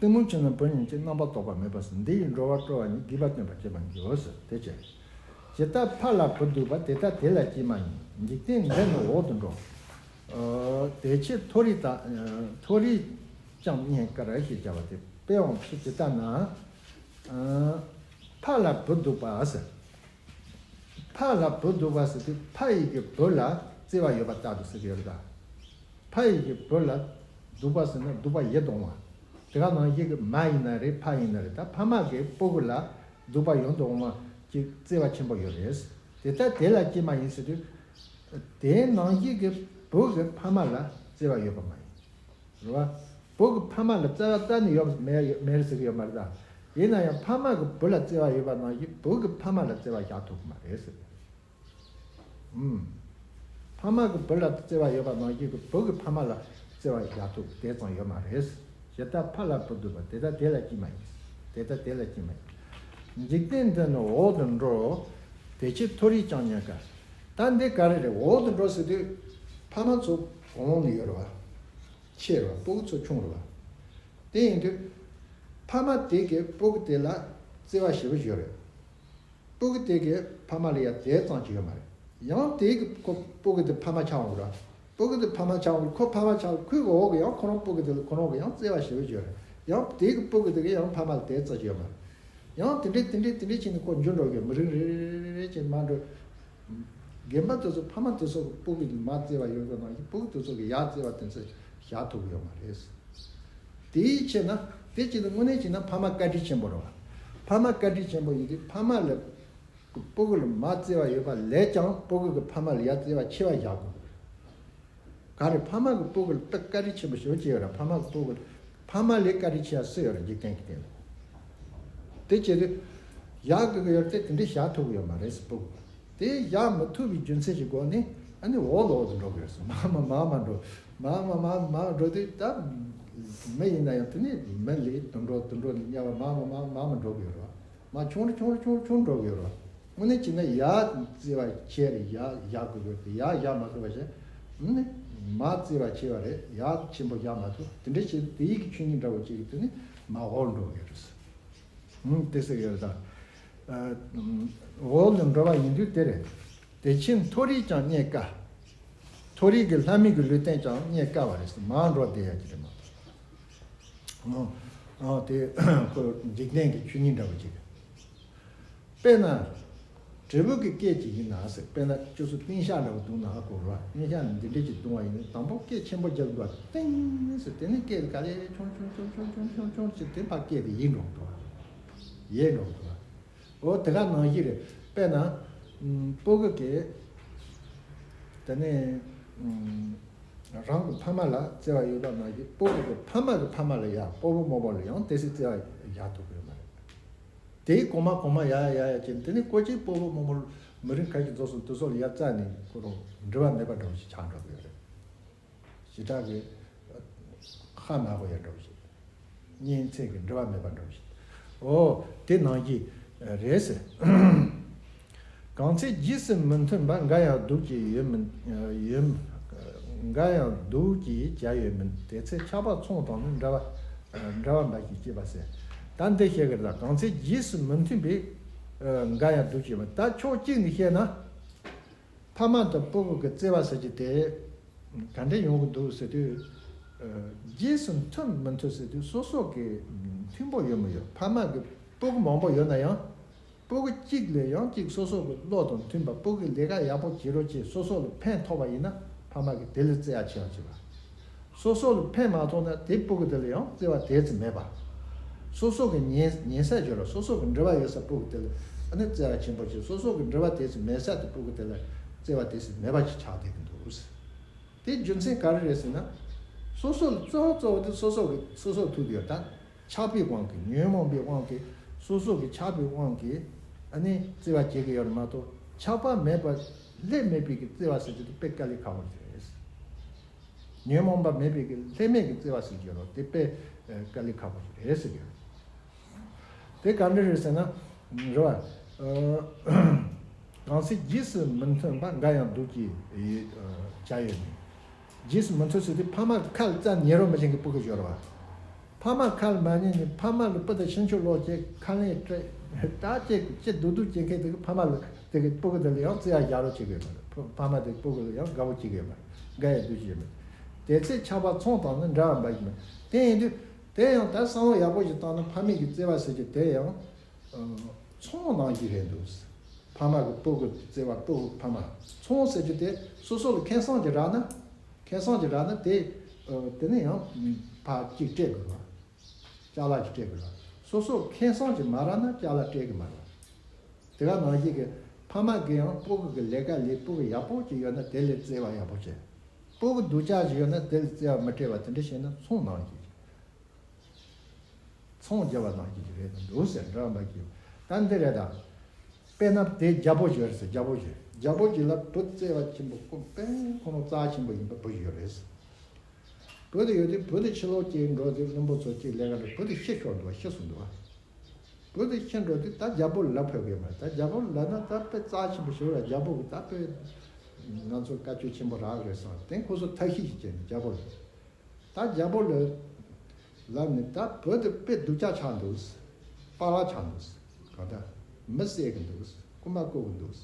གཏི་མུག་ཆེ་ན་བུ་ཉིད་ཀྱི་རྣམ་པར་རྟོག་པ་མེད་པ་ཟེར། འདི་ཡིས་འགྲོ་བ་སྤྲོ་བ་ཉིད། དགོས་པ་སྟོན་པར་བྱེད་པར་འགྱུར་ཟེར། དེ་བྱས། ཇི་ལྟར་ཕ་ལ་བུ་སྡུག་པ། དེ་ལྟར་དེ་ལ་སྐྱེས་མ་ཡིན། འཇིག་རྟེན་འདི་ནི་འོག་ཏུ་འགྲོ། ཨ། དེ་ཕྱིར་མཐོ་རིས་དང་། མཐོ་རིས་ཀྱང་རྙེད་དཀའ་ཞེས་བྱ་བ་སྟེ། དཔེ་འོང་ཕྱིར་ཇི་ལྟར་ན། ཨ། ཕ་ལ་བུ་སྡུག་པ་ཟེར། ཕ་ལ་བུ་སྡུག་པ་ཟེར་དུས་ཕ་ཡིས་ཀྱི་བུ་ལ་བརྩེ་བ་ཡོད་པ་ལྟར་དུ་ཟེར་གྱི་ཡོད་ལ། ཕ་ཡིས་ཀྱི་བུ་ལ་སྡུག་པ་ཟེར་ན་སྡུག་པ་ཡིད་དུ་འོང་བ། དེ་ག་ནང་བཞིན་གྱི་མ་ཡིན་ན་རེད། ཕ་ཡིན་ན་རེད། ད་ཕ་མ་གིས་སྤུ་གུ་ལ་སྡུག་པ་ཡིད་དུ་འོང་བ་ཅིག་བརྩེ་བ་ཆེན་པོ་ཡོད་རེད། དེ་ལྟར་དེ་ལ་སྐྱེས་མ་ཡིན་ཟེར་དུས། དེའི་ནང་བཞིན་གྱི་བུ་གི་ཕ་མ་ལ་བརྩེ་བ་ཡོད་པ་མ་ཡིན། རེད་བ། བུ་གི་ཕ་མ་ལ་བརྩེ་བ་རྩ་ནས་ཡོད་མེད་མེད་ཟེར་གྱི་ཡོད་མ་རེད་ད། ཡིན་ན་ཡང་ཕ་མ་གི་བུ་ལ་བརྩེ་བ་ཡོད་པ་ནང་བཞིན་བུ་གི་ཕ་མ་ལ་བརྩེ་བ་བཞག་ཐུབ་ཀྱི་མ་རེད་ཟེར། ཨུམ། ཕ་མ་གི་བུ་ལ་བརྩེ་བ་ཡོད་པ་ནང་བཞིན་གྱི་བུ་གི་ཕ་མ་ལ་བརྩེ་བ་བཞག་ཐུབ་དེ་ཙམ་ཡོད་མ་རེད། ཇི་ལྟར་ཕ་ལ་བུ་སྡུག་པ། དེ་ལྟར་དེ་ལ་སྐྱེས་མ་ཡིན། དེ་ལྟར་དེ་ལ་སྐྱེས་མ་ཡིན། འཇིག་རྟེན་འདི་ནི་འོག་ཏུ་འགྲོ། དེ་ཕྱིར་མཐོ་རིས་ཀྱང་རྙེད་དཀའ། ད་འདི་ག་རེ་རེད། འོག་ཏུ་འགྲོ་ཟེར་དུས་ཕ་མ་ཚོ་གོང་ནས་ཡོད་རེད་བ། ཆེ་རེད་བ། སྤུ་གུ་ཚོ་ཆུང་རེད་བ། དེ་ཡིན་དུས་ཕ་མ་དེ་གིས་སྤུ་གུ་དེ་ལ་བརྩེ་བ་ཞེ་པོ་ཡོད་རེད། སྤུ་གུ་དེ་གིས་ཕ་མ་ལ་ཡ་དེ་ཙམ་གྱི་ཡོད་མ་རེད། ཡང་དེ་གི་ཁོ་སྤུ་གུ་དེ་ཕ་མ་ཆགས་འོང་ར། སྤུ་གུ་དེ་ཕ་མ་ཆགས་འོང་ཁོ་ཕ་མ་ཆགས་ཁོའི་འོག་གི་ཡང་ཁོ་རང་སྤུ་གུ་དེ་ལ་ཁོ་རང་གི་ཡང་བརྩེ་བ་ཞེ་པོ་ཡོད་རེད། ཡང་དེ་གི་སྤུ་གུ་དེ་གིས་ཡང་ཕ་མ་ལ་དེ་ཙམ་གྱི་ཡོད་མ་རེད། ཡང་དེ་འདྲས་དེ་འདྲས་དེ་འདྲས་བྱས་ནས་ཁོ་འགྱུར་འགྲོ་གི་མི་རིགས་རེ་རེ་རེ་རེ་བྱས་མ་འགྲོ། རྒན་པ་དེ་ཚོ་ཕ་མ་དེ་ཚོ་གི་སྤུ་གུ་ལ་མ་བརྩེ་བ་ཡོད་པ་ནང་བཞིན་སྤུ་གུ་དེ་ཚོ་གི་ཡ་བརྩེ་བ་དེ་ཚོ་བཞག་ཐུབ་ཀྱི་ཡོད་མ་རེད། དེའི་ཕྱིར་ན་དེ་ཅི་ནི་དངོས་གནས་བྱས་ན་ཕ་མ་བཀའ་དྲིན་ཆེན་པོ་རེད་བ། ཕ་མ་བཀའ་དྲིན་ཆེན་པོ་ཡིན་དུས་ཕ་མ་ལ་སྤུ་གུ་ལ་མ་བརྩེ་བ་ཡོད་པ་ལས་ཀྱང་སྤུ་གུ་གི་ཕ་མ་ལ་ཡ་བརྩེ་བ་ཆེ་བ་བཞག་དགོས། ག་རེ་ཕ་མ་གི་སྤུ་གུ་ལ་དཔེ་བཀའ་དྲིན་ཆེན་པོ་ཞེ་པོ་ཅིག་ཡོད་རེད། ཕ་མ་གི་སྤུ་གུ་ལ་ཕ་མ་ལས་བཀའ་དྲིན་ཆེ་བ་སུ་ཡོད་རེད། འཇིག་རྟེན་གྱི་སྟེང་ལ། དེ་བྱེད་དུས་ཡག་གི་གི་ཡོད་དེ་དེ་འདྲས་བཞག་ཐུབ་ཀྱི་ཡོད་མ་རེད་སྤུ་གུ། དེ་བཞག་མི་ཐུབ་པའི་རྒྱུ་མཚན་གྱི་སྒོ་ནས་ཨ་ནི་འོག་ལ་འོག་ཏུ་འགྲོ་གི་ཡོད་སོང་། མར་མར་མར་མར་འགྲོ། མར་མར་མར་མར་འགྲོ་དུས་ད་མི་ཡིན་ན་ཡང་དེ་ནས་མི་ལས་དུ་འགྲོ་དུ་འགྲོ་ནས་དམྱལ་བ་མར་མར་མར་མར་མར་འགྲོ་གི་ཡོད་རེད། མར་ཆུང་རུ་ཆུང་རུ་ཆུང་རུ་ཆུང་རུ་འགྲོ་གི་ཡོད་རེད། དངོས་གནས་བྱས་ན་ཡར་བརྩེ་བ་ཆེ་རེད། ཡར་བཞག་དགོས་ཡོད་དེ་ཡར་བཞག་མ་ཐུབ་པ་བྱས་ནས་མར་བརྩེ་བ་ཆེ་བ་རེད། ཡར་ཆེན་པོ་བཞག་མ་ཐུབ། དེ་འདྲ་བྱས་དེ་ཡི་གི་ཆོས་ཉིད་འདྲ་བོ་ཅིག་གི་དེ་ནི་མར་འོག་འགྲོ་གི་ཡོད་རེད། ཨུམ། དེ་ཟེར་གི་ཡོད་རེད་ད། འོག་ལ་འགྲོ་བ་ཡིན་དུས་དེ་རེད། དེ་ཕྱིར་མཐོ་རིས་ཀྱང་རྙེད་དཀའ། མཐོ་རིས་ཀྱི་ལྷ་མིན་གྱི་ལུས་རྟེན་ཀྱང་རྙེད་དཀའ་བ་རེད། མར་འགྲོ་བསྡད་ཡ་གི་རེད་མ་གཏོགས། ཨོ། ཨོ་དེ་ཁོ་འཇིག་རྟེན་གྱི་ཆོས་ཉིད་འདྲ་བོ་ཅིག་དཔེར་ན། འབྲས་བུ་གི་སྐད་ཅིག་ཡིན་ན་ཟེར། དཔེར་ན་ཁྱོད་ཚོ་ཏིང་ཤག་འདྲ་བོ་བརྡུངས་ན་ཧ་གོ་ར། ཏིང་ཤག་ནི་འདི་འདྲས་ཅིག་བརྡུངས་པ་ཡིན་ན་དང་པོ་སྐད་ཆེན་པོ་རྒྱག་འདུག་པ། ཏིང་ཟེར། དེ་ནས་སྐད་དེ་ག་ལེ་ཆུང་ཆུང་ཆུང་ཆུང་ཆུང་ཆུང་ཆུང་ཅིག་དེ་ཕར་སྐད་དེ་ཡལ་འགྲོ་འདུག་པ། ཡལ་འགྲོ་འདུག་པ། འོ་དེ་ག་ནང་བཞིན་རེད། དཔེར་ན། ཨུམ། སྤུ་གུ་གིས། དེ་ནས། ཨུམ། རང་གི་ཕ་མ་ལ་བརྩེ་བ་ཡོད་པ་ནང་བཞིན་སྤུ་གུ་གི་ཕ་མ་གི་ཕ་མ་ལ་ཡ་སྤོ་བོ་རྨོ་མོ་ལ་ཡང་དེ་སྲིད་བརྩེ་བ་རྒྱག་ཐུབ་ཀྱི་ཡོད་མ་རེད། དེའི་གོང་མ་གོང་མ་ཡ་ཡ་ཡ་ཡ་བྱས་ནས་དེ་ནས་ཀོ་ཅིག་སྤོ་བོ་རྨོ་མོ་མི་རིང་ཁ་ཤས་རྫོགས་སོང་དུས་སོགས་ལ་ཡ་རྩ་ནས་ཁོ་རང་འབྲེལ་བ་མེད་པ་འདྲ་བོ་ཞིག་ཆགས་འགྲོ་གི་ཡོད་རེད། ཞེ་དྲག་གི་ཧ་མ་གོ་ཡ་འདྲ་བོ་ཞིག་གཉེན་ཚན་གྱི་འབྲེལ་བ་མེད་པ་འདྲ་བོ་ཞིག་འོ་དེ་ནང་བཞིན་རེད་ཟེར། གང་ཚེ་རྗེས་སུ་མི་མཐུན་པ། འགའ་ཡང་སྡུག་ཅེས་ཡོད་མིན། ཡོད། འགའ་ཡང་སྡུག་ཅེས་བྱ་ཡོད་མིན། དེ་ཚེ་ཆགས་པ་ཚོང་དང་ནི། འདྲ་བ། འདྲ་བ་འབའ་ཞིག་སྐྱེས་པ་ཟེར། ད་འདི་བཤད་ཀྱི་རེད། གང་ཚེ་རྗེས་སུ་མི་མཐུན་པའི། འགའ་ཡང་སྡུག་ཅེས་མིན། ད་ཕྱོགས་གཅིག་ནས་བཤད་ན། ཕ་མ་དང་སྤུ་གུ་གི་བརྩེ་བ་ཟེར་གྱི་དེ་ག་འདྲ་ཡོང་གི་འདུག་ཟེར་དུས། རྗེས་སུ་མཐུན་མི་མཐུན་ཟེར་དུས་སོ་སོ་གི་མཐུན་པོ་ཡོད་མི་ཡོད། ཕ་མ་གི་སྤུ་གུ་མང་པོ་ཡོད་ན་ཡང་སྤུ་གུ་གཅིག་ལས་ཡང་གཅིག་སོ་སོ་གི་བློ་དང་མཐུན་པ། སྤུ་གུ་ལས་ཀ་ཡག་པོ་བྱེད་རོགས་བྱེད། སོ་སོ་ལ་ཕན་ཐོགས་པ་ཡིན་ན་ཕ་མ་གི་དེ་ལ་བརྩེ་བ་ཆེ་བ་བྱེད་པ། སོ་སོ་ལ་ཕན་མ་ཐོགས་ན་དེ་སྤུ་གུ་དེ་ལ་ཡང་བརྩེ་བ་དེ་ཙམ་མེད་པ། སོ་སོ་གི་ཉེ་ཉེ་ས་སྦྱོར་ལ་སོ་སོ་གི་འབྲེལ་བ་ཡོད་ས་སྤུ་གུ་དེ་ལ་ཨ་ནི་བརྩེ་བ་ཆེན་པོ་བྱེད། སོ་སོ་གི་འབྲེལ་བ་དེ་ཙམ་མེད་ས་དེ་སྤུ་གུ་དེ་ལ་བརྩེ་བ་དེ་ཙམ་མེད་པ་ཞིག་ཆགས་བསྡད་ཀྱི་འདུག་དེ་རྒྱུ་མཚན་ག་རེ་རེད་ཟེར་ན། སོ་སོ་ལ་གཙོ་བོ་གཙོ་བོ་དེ་སོ་སོ་གི་སོ་སོ་ཐུག་ཡོད་ད། ཆགས་པའི་དབང་གིས་ཉོན་མོངས་པའི་དབང་གིས་སོ་སོ་གི་ཆགས་པའི་དབང་གིས་ཨ་ནི་བརྩེ་བ་བྱེད་ཀྱི་ཡོད་རེད་མ་གཏོགས། ཆགས་པ་མེད་པ་ལྷད་མེད་པའི་གི་བརྩེ་བ་ཟེར་རྒྱུ་དེ་དཔེ་དཀའ་ལས་ཁག་པོ་ཞིག་རེད། ཉོན་མོངས་པ་མེད་པའི་གི་ལྷད་མེད་ཀྱི་བརྩེ་བ་ཟེར་གྱི་ཡོད་རེད། དེ་དཔེ་དཀའ་ལས་ཁག་པོ་ཞིག་རེད་ཟེར་གྱི་ཡོད། དེ་ག་འདྲ་རེད་ཟེར་ན། རེད་བ། གང་ཚེ་རྗེས་སུ་མི་མཐུན་པ། འགའ་ཡང་སྡུག་ཅེས་བྱ་ཡོད་མིན། རྗེས་སུ་མི་མཐུན་ཟེར་དུས་ཕ་མ་ཁ་ལ་རྩ་ཉན་རོགས་མི་བྱེད་མཁན་གྱི་སྤུ་གུ་ཡོད་རེད་བ། ཕ་མ་ཁ་ལ་མ་ཉན་ནས་ཕ་མ་ལ་སྤུ་དང་ཤིང་ཆུ་ལོག་བྱས་ཁ་ལན་སྤྲད། ད་ཅེ་ཅེ་སྡུག་སྡུག་བྱེད་མཁན་དེ་གི་ཕ་མ་ལ་དེ་གི་སྤུ་གུ་དེ་ལ་ཡང་བརྩེ་བ་རྒྱག་རོགས་བྱེད་དགོས་མ་རེད། ཕ་མ་དེ་སྤུ་གུ་ལ་ཡང་དགའ་བོ་བྱེད་དགོས་མ་རེད། འགའ་ཡང་སྡུག་ཅེས་མིན། དེ་ཚེ་ཆགས་པ་ཚོང་དང་ནི། འདྲ་བ་འབའ་ཞིག་མིན། དེ་ཡིན་དུས་དེ་ཡང་ད་བསམ་བློ་ཡག་པོ་ཞིག་བཏང་ན་ཕ་མེས་ཀྱི་བརྩེ་བ་ཟེར་རྒྱུ་དེ་ཡང་ཚོང་ནང་བཞིན་རེད་འདུག་ཕ་མ་གི་སྤུ་གུ་བརྩེ་བ་སྤུ་གུ་ཕ་མ། ཚོང་ཟེར་རྒྱུ་དེ་སོ་སོ་ལ་ཁེ་བཟང་ཅིག་རག་ན། ཁེ་བཟང་ཅིག་རག་ན་དེ། དེ་ནས་ཡང་ཕར་གཅིག་སྤྲད་དགོས་པ། ཅ་ལག་ཅིག་སྤྲད་དགོས་པ། སོ་སོ་ཁེ་བཟང་ཅིག་མ་རག་ན་ཅ་ལག་སྤྲད་གི་མ་རེད། དེ་ག་ནང་བཞིན་གི་ཕ་མ་གི་ཡང་སྤུ་གུ་གི་ལས་ཀ་ལས་སྤུ་གུ་ཡག་པོ་ཅིག་ཡོད་ན་དེ་ལ་བརྩེ་བ་ཡག་པོ་བྱེད། སྤུ་གུ་སྡུག་ཅག་ཅིག་ཡོད་ན་དེ་ལ་བརྩེ་བ་མི་སྤྲད་པ་དེ་འདྲ་བྱས་ན་ཚོང་ནང་བཞིན། ཚོང་རྒྱབ་པ་ནང་བཞིན་ཞིག་རེད་འདུག་ཟེར་འདྲ་བ་མ་གྱིས། ད་འདི་རེད་ད། དཔེར་ན་དེ་རྒྱལ་པོ་ཞིག་རེད་ཟེར། རྒྱལ་པོ་ཞིག་རྒྱལ་པོ་ཞིག་ལ་བུ་བརྩེ་བ་ཆེན་པོ་ཁོ་དཔེ་ཁོ་རང་རྩ་ཆེན་པོ་ཡིན་པ་བུ་ཞིག་ཡོད་རེད་ཟེར། བུ་དེ་ཡོད་དུས་བུ་དེ་ཕྱི་ལོགས་ཀྱི་འགྲོ་དུས་བློན་པོ་ཚོ་གཅིག་ལས་ཀ་འགྲོ་བུ་དེ་ཤི་ཤོར་འདུག་བ། ཤི་སོང་འདུག་བ། བུ་དེ་ཤི་འགྲོ་དུས་ད་རྒྱལ་པོ་ལ་ཕེབས་ཡོད་མ་རེད། ད་རྒྱལ་པོ་ལ་ན་ད་དཔེ་རྩ་ཆེན་པོ་ཞིག་རེད། རྒྱལ་པོ་གི་ད་དཔེ་ང་ཚོ་བཀའ་ཆོས་ཆེན་པོ་རག་རེད་བསམ་དེ་ཁོ་ཚོ་ཐབས་ཤེས་ཤིག་བྱས་ནས་རྒྱལ་པོ་ལ། ད་རྒྱལ་པོ་ལ་ལབ་ནས་ད་བུ་དེ་དཔེ་སྡུག་ཅག་ཆགས་འདུག་པཱ་ལགས་ཆགས་འདུག་གང་ལྟར་མི་བསད་གི་འདུག་རྐུན་མ་རྐུ་གི་འདུག་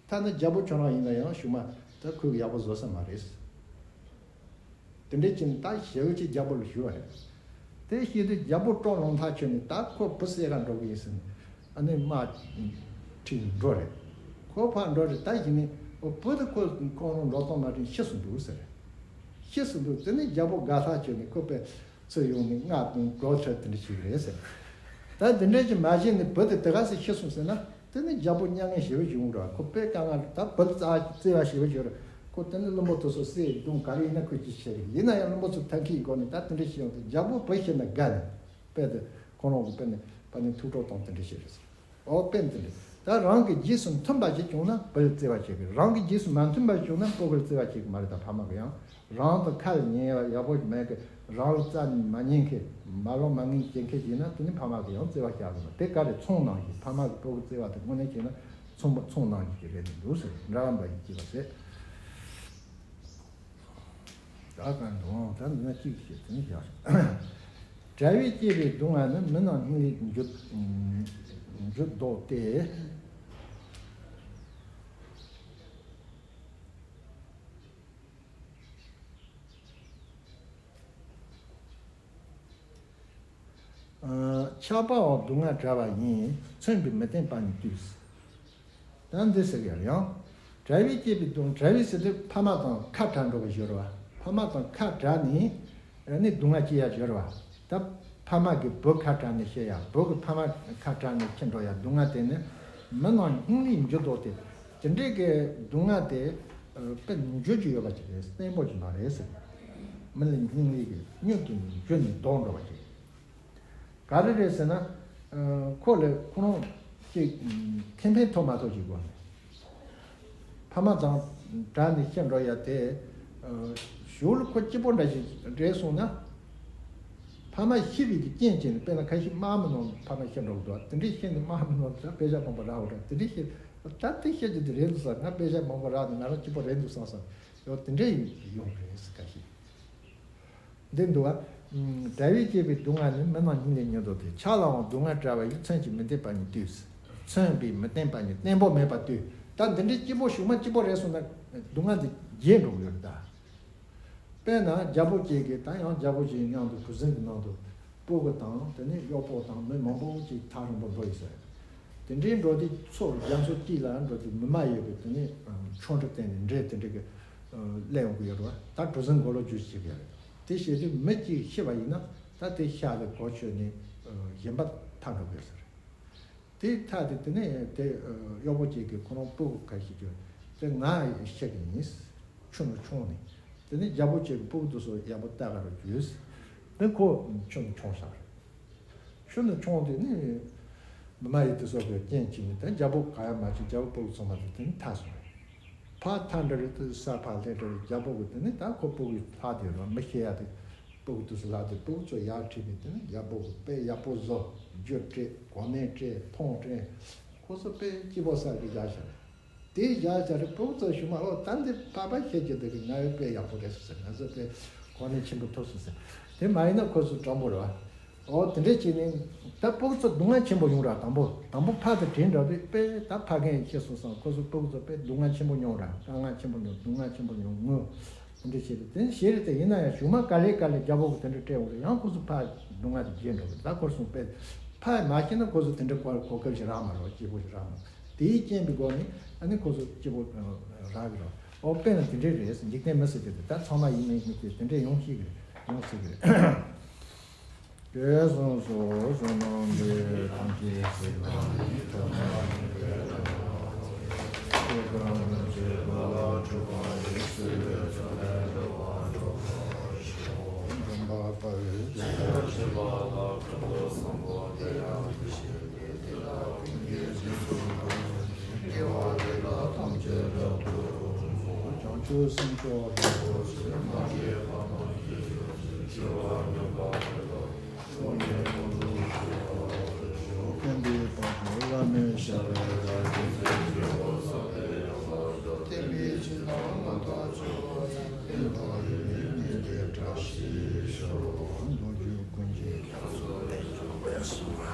ཐ་ན་རྒྱལ་པོ་ཁྱོད་རང་ཡིན་ན་ཡང་གཞུག་མ་ད་ཁོས་ཡག་པོ་བཟོ་ས་མ་རེད། དེ་འདྲའི་ཕྱིན་ད་ཞེ་པོ་ཅིག་རྒྱལ་པོ་ལ་ཞུ་བ་རེད། དེ་བཤད་དུས་རྒྱལ་པོ་སྤྲོ་ལངས་ཐག་ཆོད་ནས་ད་ཁོ་བུ་བསད་ག་འགྲོ་གི་ཡིན་ཟེར་ནས་ཨ་ནི་དམག་ཁྲིད་ནས་འགྲོ་རེད། ཁོ་ཕར་འགྲོ་རེད། ད་གཞི་ནས་ཨོ་བུ་དེ་ཁོ་ཁོང་རང་འགྲོ་སྟངས་མ་དྲན་ཤི་སོང་འདུག་ཟེར། ཤི་སོང་འདུག་དེ་ནས་རྒྱལ་པོ་དགའ་ཐག་ཆོད་ནས་ཁོ་པས་ཚུར་ཡོང་ནས་མངགས་དང་སྒྲོག་ཁྲལ་དེ་འདྲ་ཞིག་རེད་ཟེར། ད་དེ་འདྲ་ཞིག་མ་བྱས་ནས་བུ་དེ་དེ་ག་ཚོད་ཤི་སོང་ཟེར་ན། དེ་ནི་རྒྱལ་པོ་མྱ་ངན་ཞེ་པོ་ཞིག་འོང་འགྲོ། ཁོ་དཔེ་དཀའ་ངལ་ད་བུ་རྩ་བརྩེ་བ་ཞེ་པོ་ཞིག་རེད། ཁོ་དེ་ནི་བློན་པོ་དེ་ཚོ་བསད་རྡུང་ག་རེ་ཡིན་ན་ཁོས་ཅི་བྱེད་རེད། ཡིན་ན་ཡང་བློན་པོ་ཚོ་ཐབས་མཁས་ཀྱི་སྒོ་ནས་ད་དེ་འདྲ་ཞིག་ཡོང་དུས་རྒྱལ་པོ་བུ་ཤི་ན་དགའ་ནས་དཔེ་དེ་ཁོ་རང་གི་དཔེ་ནི་དཔེ་ནི་ཐུགས་སྤྲོ་གཏོང་དེ་འདྲ་ཞིག་རེད་ཟེར། ཨོ་དཔེ་འདི་རེད། ད་རང་གི་རྗེས་སུ་མཐུན་པ་ཞིག་བྱུང་ན་བུ་ལ་བརྩེ་བ་བྱེད་དགོས། རང་གི་རྗེས་སུ་མ་མཐུན་པ་ཞིག་བྱུང་ན་སྤུ་གུ་ལ་བརྩེ་བ་བྱེད་དགོས་མ་རེད། ད་ཕ་མ་གི་ཡང་། རང་དང་ཁ་ལ་ཉན་ཡ་ཡག་པོ་མེད་གི། རང་ལ་རྩ་ནས་མ་ཉན་མཁན། མ་ལོག་མ་ངན་བྱེད་མཁན་ཡིན་ན་དེ་ནི་ཕ་མ་གིས་ཡང་བརྩེ་བ་བཞག་གི་མ་རེད། དེ་ག་རེ་ཚོང་ནང་བཞིན། ཕ་མ་གིས་སྤུ་གུ་བརྩེ་བ་དེ་དངོས་གནས་བྱས་ན་ཚོང་པ་ཚོང་ནང་བཞིན་གྱི་རེད་འདུག་ཟེར། འདྲ་བ་འབའ་ཞིག་བྱེད་པ་ཟེར། ད་ག་འདུག་ད་འདི་ན་གཅིག་བྱེད་དེ་ནི་བཞག་དགྲ་བོས་བསྐྱེད་པའི་སྡུག་བསྔལ་ནི། མི་རྣམས་སྙིང་ལས་འགྱུར། འཇུ་བཟློག་སྟེ། ཆགས་པའང་སྡུག་བསྔལ་བྲལ་བ་ཡིན། མཚོན་པས་མི་བརྟན་པ་ཉིད་བཏུས། ད་འདི་ཟེར་ཡང་ཡང་། བྲལ་བས་སྐྱེས་པའི་སྡུག་བྲལ་བས་ཟེར་དུས་ཕ་མ་དང་ཁ་བྲལ་འགྲོ་བའི་ཞོར་བ། ཕ་མ་དང་ཁ་བྲལ་ནས་ནི་སྡུག་བསྔལ་སྐྱེ་ཡ་ཞོར་བ། ད་ཕ་མ་གིས་བུ་ཁ་བྲལ་ནས་སྐྱེ་ཡ། བུ་གིས་ཕ་མ་ཁ་བྲལ་ནས་སྐྱེ་འགྲོ་ཡ་སྡུག་བསྔལ་དེ་ནི་མི་རྣམས་སྙིང་ལས་འཇུ་བཟློག་སྟེ། དེ་འདྲའི་གི་སྡུག་བསྔལ་དེ་དཔེ་འཇུ་རྒྱུ་ཡོད་པ་ཅིག་རེད། བརྟན་པོ་ཅིག་མ་རེད་ཟེར། མི་ལ་སྙིང་ལས་ཀྱི་མྱུར་དུ་འཇུ་ནས་བཟློག་འགྲོ་བ་ཅིག་ག་རེ་རེད་ཟེར་ན། ཁོ་ལ་ཁོ་རང་ཅིག་ཁེ་ཕན་ཐོགས་མ་ཐོགས་ཀྱི་སྒོ་ནས། ཕ་མ་དང་བྲལ་ནས་སྐྱེ་འགྲོ་ཡ་དེ། ཞོར་ལ་ཁོ་སྐྱིད་པོ་འདྲ་ཞིག་རེད་སོང་ན། ཕ་མ་ཤི་བའི་གི་རྐྱེན་བྱས་ནས། དཔེར་ན་ཁ་ཤས་དམག་མི་ནང་ཕ་མ་ཤི་འགྲོ་གི་འདུག་དེ་འདྲའི་ཤི་ནས་དམག་མི་ནང་ད་དཔེ་ཆ་མང་པོ་རག་འོ་ར། དེ་འདྲའི་ཤི། ད་དེ་ཤི་རྒྱུ་དེ་རེད་འདུག་ཟེར། ང་དཔེ་ཆ་མང་པོ་རག་ནས་ང་རང་སྐྱིད་པོ་རེད་འདུག་བསམ་བསམ་ཡོད། དེ་འདྲའི་ཡོང་རེད་ཟེར་ཁ་ཤས། འདི་འདུག་བ། བྲལ་བས་སྐྱེས་པའི་སྡུག་བསྔལ་ནི། མི་རྣམས་སྙིང་ལས་ཉེ་དོ་སྟེ། ཆགས་ལའང་སྡུག་བསྔལ་བྲལ་བ་ཡི། མཚོན་གྱིས་མི་བརྟན་པ་ཉིད་བཏུས། མཚོན་པས་མི་བརྟན་པ་ཉིད་བརྟན་པོ་མེད་པ་བཏུས། ད་འདི་འདྲའི་སྐྱིད་པོ་གཞུག་མ་སྐྱིད་པོ་རེད་སོང་ན་སྡུག་བསྔལ་འདི་རྒྱས་འགྲོ་གི་ཡོད་རེད་ད། དཔེར་ན་རྒྱལ་པོ་གཅིག་གིས་ད་ཡང་རྒྱལ་པོ་གཅིག་མཉམ་དུ་གྲུ་གཟིངས་ཀྱི་ནང་དུ་སྤུ་གུ་དང་དེ་ནས་གཡོག་པོ་དང་མི་མང་པོ་ཅིག་ཐག་རིང་པོ་འགྲོ་ཡི་ཟེར། དེ་འདྲའི་འགྲོ་དུས་ཚོ་རྒྱ་མཚོ་དཀྱིལ་ལ་འགྲོ་དུས་མི་མ་ཡིན་པའི་དེ་ནས་ཆུ་འདྲ་བསྟན་ནས་འདྲེ་དེ་འདྲ་གི་སླེབས་ཡོང་གི་ཡོད་རེད་བ། ད་གྲུ་གཟིངས་མགོ་ལོག་རྒྱུག་བྱེད་ཀྱི་རེད། དེ་བྱེད་དུས་མི་གཅིག་ཤི་བ་ཡིན་ན་ད་དེ་ཤ་ལ་གོ་ཆོད་ནས་གཞན་པ་ཐག་འགྲོ་གི་ཡོད་ཟེར། དེ་ཐག་དེ་དེ་ནས་དེ་གཡོག་པོ་གཅིག་གིས་ཁོ་རང་སྤུ་གུ་ཁ་ཤས་ཀྱིས་དེ་ང་ཤི་གི་ཡིན། ཆུ་ནང་མཆོངས་ནས། དེ་ནས་རྒྱལ་པོ་གཅིག་གིས་སྤུ་གུ་དེ་ཚོ་ཡག་པོ་ལྟ་ག་རུ་བརྒྱུས། དེ་ཁོ་ཆུ་ནང་མཆོངས་བཞག་རེད། ཆུ་ནང་མཆོངས་དེ་ནི་མི་མ་ཡིན་དེ་ཚོ་གི་རྐྱེན་བྱས་ནས་དེ་རྒྱལ་པོ་ག་ཡ་མ་བྱས། རྒྱལ་པོ་སྤུ་གུ་ཚང་མ་དེ་དེ་ནས་ཐར་སོང་རེད། ཕར་ཐར་འདྲ་རེད། དེ་ས་ཕར་སླེབས་འདྲ་རེད། རྒྱལ་པོ་གིས་དེ་ནས་ད་ཁོ་སྤུ་གུ་ལྷག་དེ་རེད། མི་ཤི་ཡ་དེ་སྤུ་གུ་དེ་ཚོ་ལྷག་དེ་སྤུ་གུ་ཚོ་ཡར་ཁྲིད་ནས་དེ་ནས་རྒྱལ་པོ་གིས་དཔེ་ཡག་པོ་བཟོ། རྒྱུ་སྤྲད། གོ་གནས་སྤྲད། ཐང་སྤྲད། ཁོ་ཚོ་དཔེ་སྐྱིད་པོ་ས་གི་བཞག་བཞག་རེད། དེ་བཞག་བཞག་རེད། སྤུ་གུ་ཚོ་གཞུག་མ་ཨོ་ད་འདི་ཕ་པ་ཤེས་ཀྱི་འདུག་གི། ང་ཡོད་དཔེ་ཡག་པོ་རེད་ཟེར། ང་ཚོ་དཔེ་གོ་གནས་ཆེན་པོ་ཐོབ་སོང་ཟེར། དེ་མ་ཡིན་ན་ཁོ་ཚོ་དྲང་པོ་རེད་བ། ཨོ་དེ་འདྲས་བྱས་ནས་ད་སྤུ་གུ་ཚོ་སྡུག་བསྔལ་ཆེན་པོ་མྱོང་ར། དང་པོ་དང་པོ་ཕ་དང་བྲལ་འདྲ་དུས་དཔེ་ད་ཕ་རྒན་ཤི་སོང་ཙང་ཁོ་ཚོ་སྤུ་གུ་ཚོ་དཔེ་སྡུག་བསྔལ་ཆེན་པོ་མྱོང་ར། དཀའ་ངལ་ཆེན་པོ་མྱོང་། སྡུག་བསྔལ་ཆེན་པོ་མྱོང་ངོ་། དེ་འདྲས་བྱས་ཏེ་དེ་ནི་ཤེས་རེད་དེ། ཡིན་ན་ཡང་གཞུག་མ་ག་ལེ་ག་ལེ་རྒྱལ་པོ་གི་དེ་འདྲས་སྤྲད་འོང་དུས་ཡང་ཁོ་ཚོ་ཕ་སྡུག་བསྔལ་དེ་རྒྱས་འགྲོ་གི། ད་ཁོ་ཚོ་དཔེ་ཕ་མ་ཤི་ན་ཁོ་ཚོ་དེ་འདྲས་གོ་གོ་སྐབས་ཤིག་རག་མ་རེད། སྐྱིད་པོ་ཞིག་རག་མ་རེད། དེའི་རྐྱེན་པའི་སྒོ་ནས་ཨ་ནི་ཁོ་ཚོ་སྐྱིད་པོ་རག་གི་རེད། ཨོ་དཔེར་ན་དེ་འདྲས་རེད། འཇིག་རྟེན་མི་ཟེར་དེ་ད་ཚང་མ་ཡིན་མིན་མི་ཤེས། དེ་འདྲས་ཡོང་ཤེས་ཀྱི་རེད། ཡོང་སྲིད་ཀྱི་རེད། དེ་གསུངས་སོ། བསོད་ནམས་འདི་ཡིས་ཐམས་ཅད་གཟིགས་པ་ཉིད། ཐོབ་ནས་ཉེས་པའི་དགྲ་རྣམས་ཀུན་ཞི་བ་ལ། སྐྱེ་འགྲོ་མི་འཇིགས་པ་ལ་སྒྲོལ་བ་འགྲུབ་པར་ཤོག། འཇམ་དཔལ་དཔའ་བོས་ཆོས་ཀྱི་ཞིང་ཁམས་ཀུན་ཏུ་བཟང་པོ་དེ་ཡང་དེ་ལ་ཀུན་གྱི་རྗེས་སུ་བདག་སྐྱེ་བ་འདི་དག་ཐམས་ཅད་རབ་ཏུ་འཇོམས་སོ། བྱང་ཆུབ་སེམས་མཆོག་རིན་པོ་ཆེ། མ་སྐྱེས་པ་རྣམས་ཀྱི་རྒྱུ་ཕྱིར་སྐྱེ་བ་མྱ་ངན་ལས་འདས་པ། ཐོབ་ནས་ཀུན་ཏུ་སྤྱོད་པར་ཤོག། བསྟན་པའི་དཔལ་འབྱོར་བླ་མེད་ཤར་བའི་བདག་རྒྱུད་ཚེ་འགྱུར་བ་བསམ་པའི་ཡང་དག་བདག་བསྟན་པའི་ཕྱིར་ན་མ་དག་སྤྱོད་པ་ཡིན། ཕན་ཐོགས་ཡོད་མེད་གཉིས་ཀྱི་བཀྲ་ཤིས་ཤོག། མདོ་རྒྱུད་ཀུན་གྱི་རྒྱ་མཚོ་ལས་བྱུང་བའི་གསུང་རབ།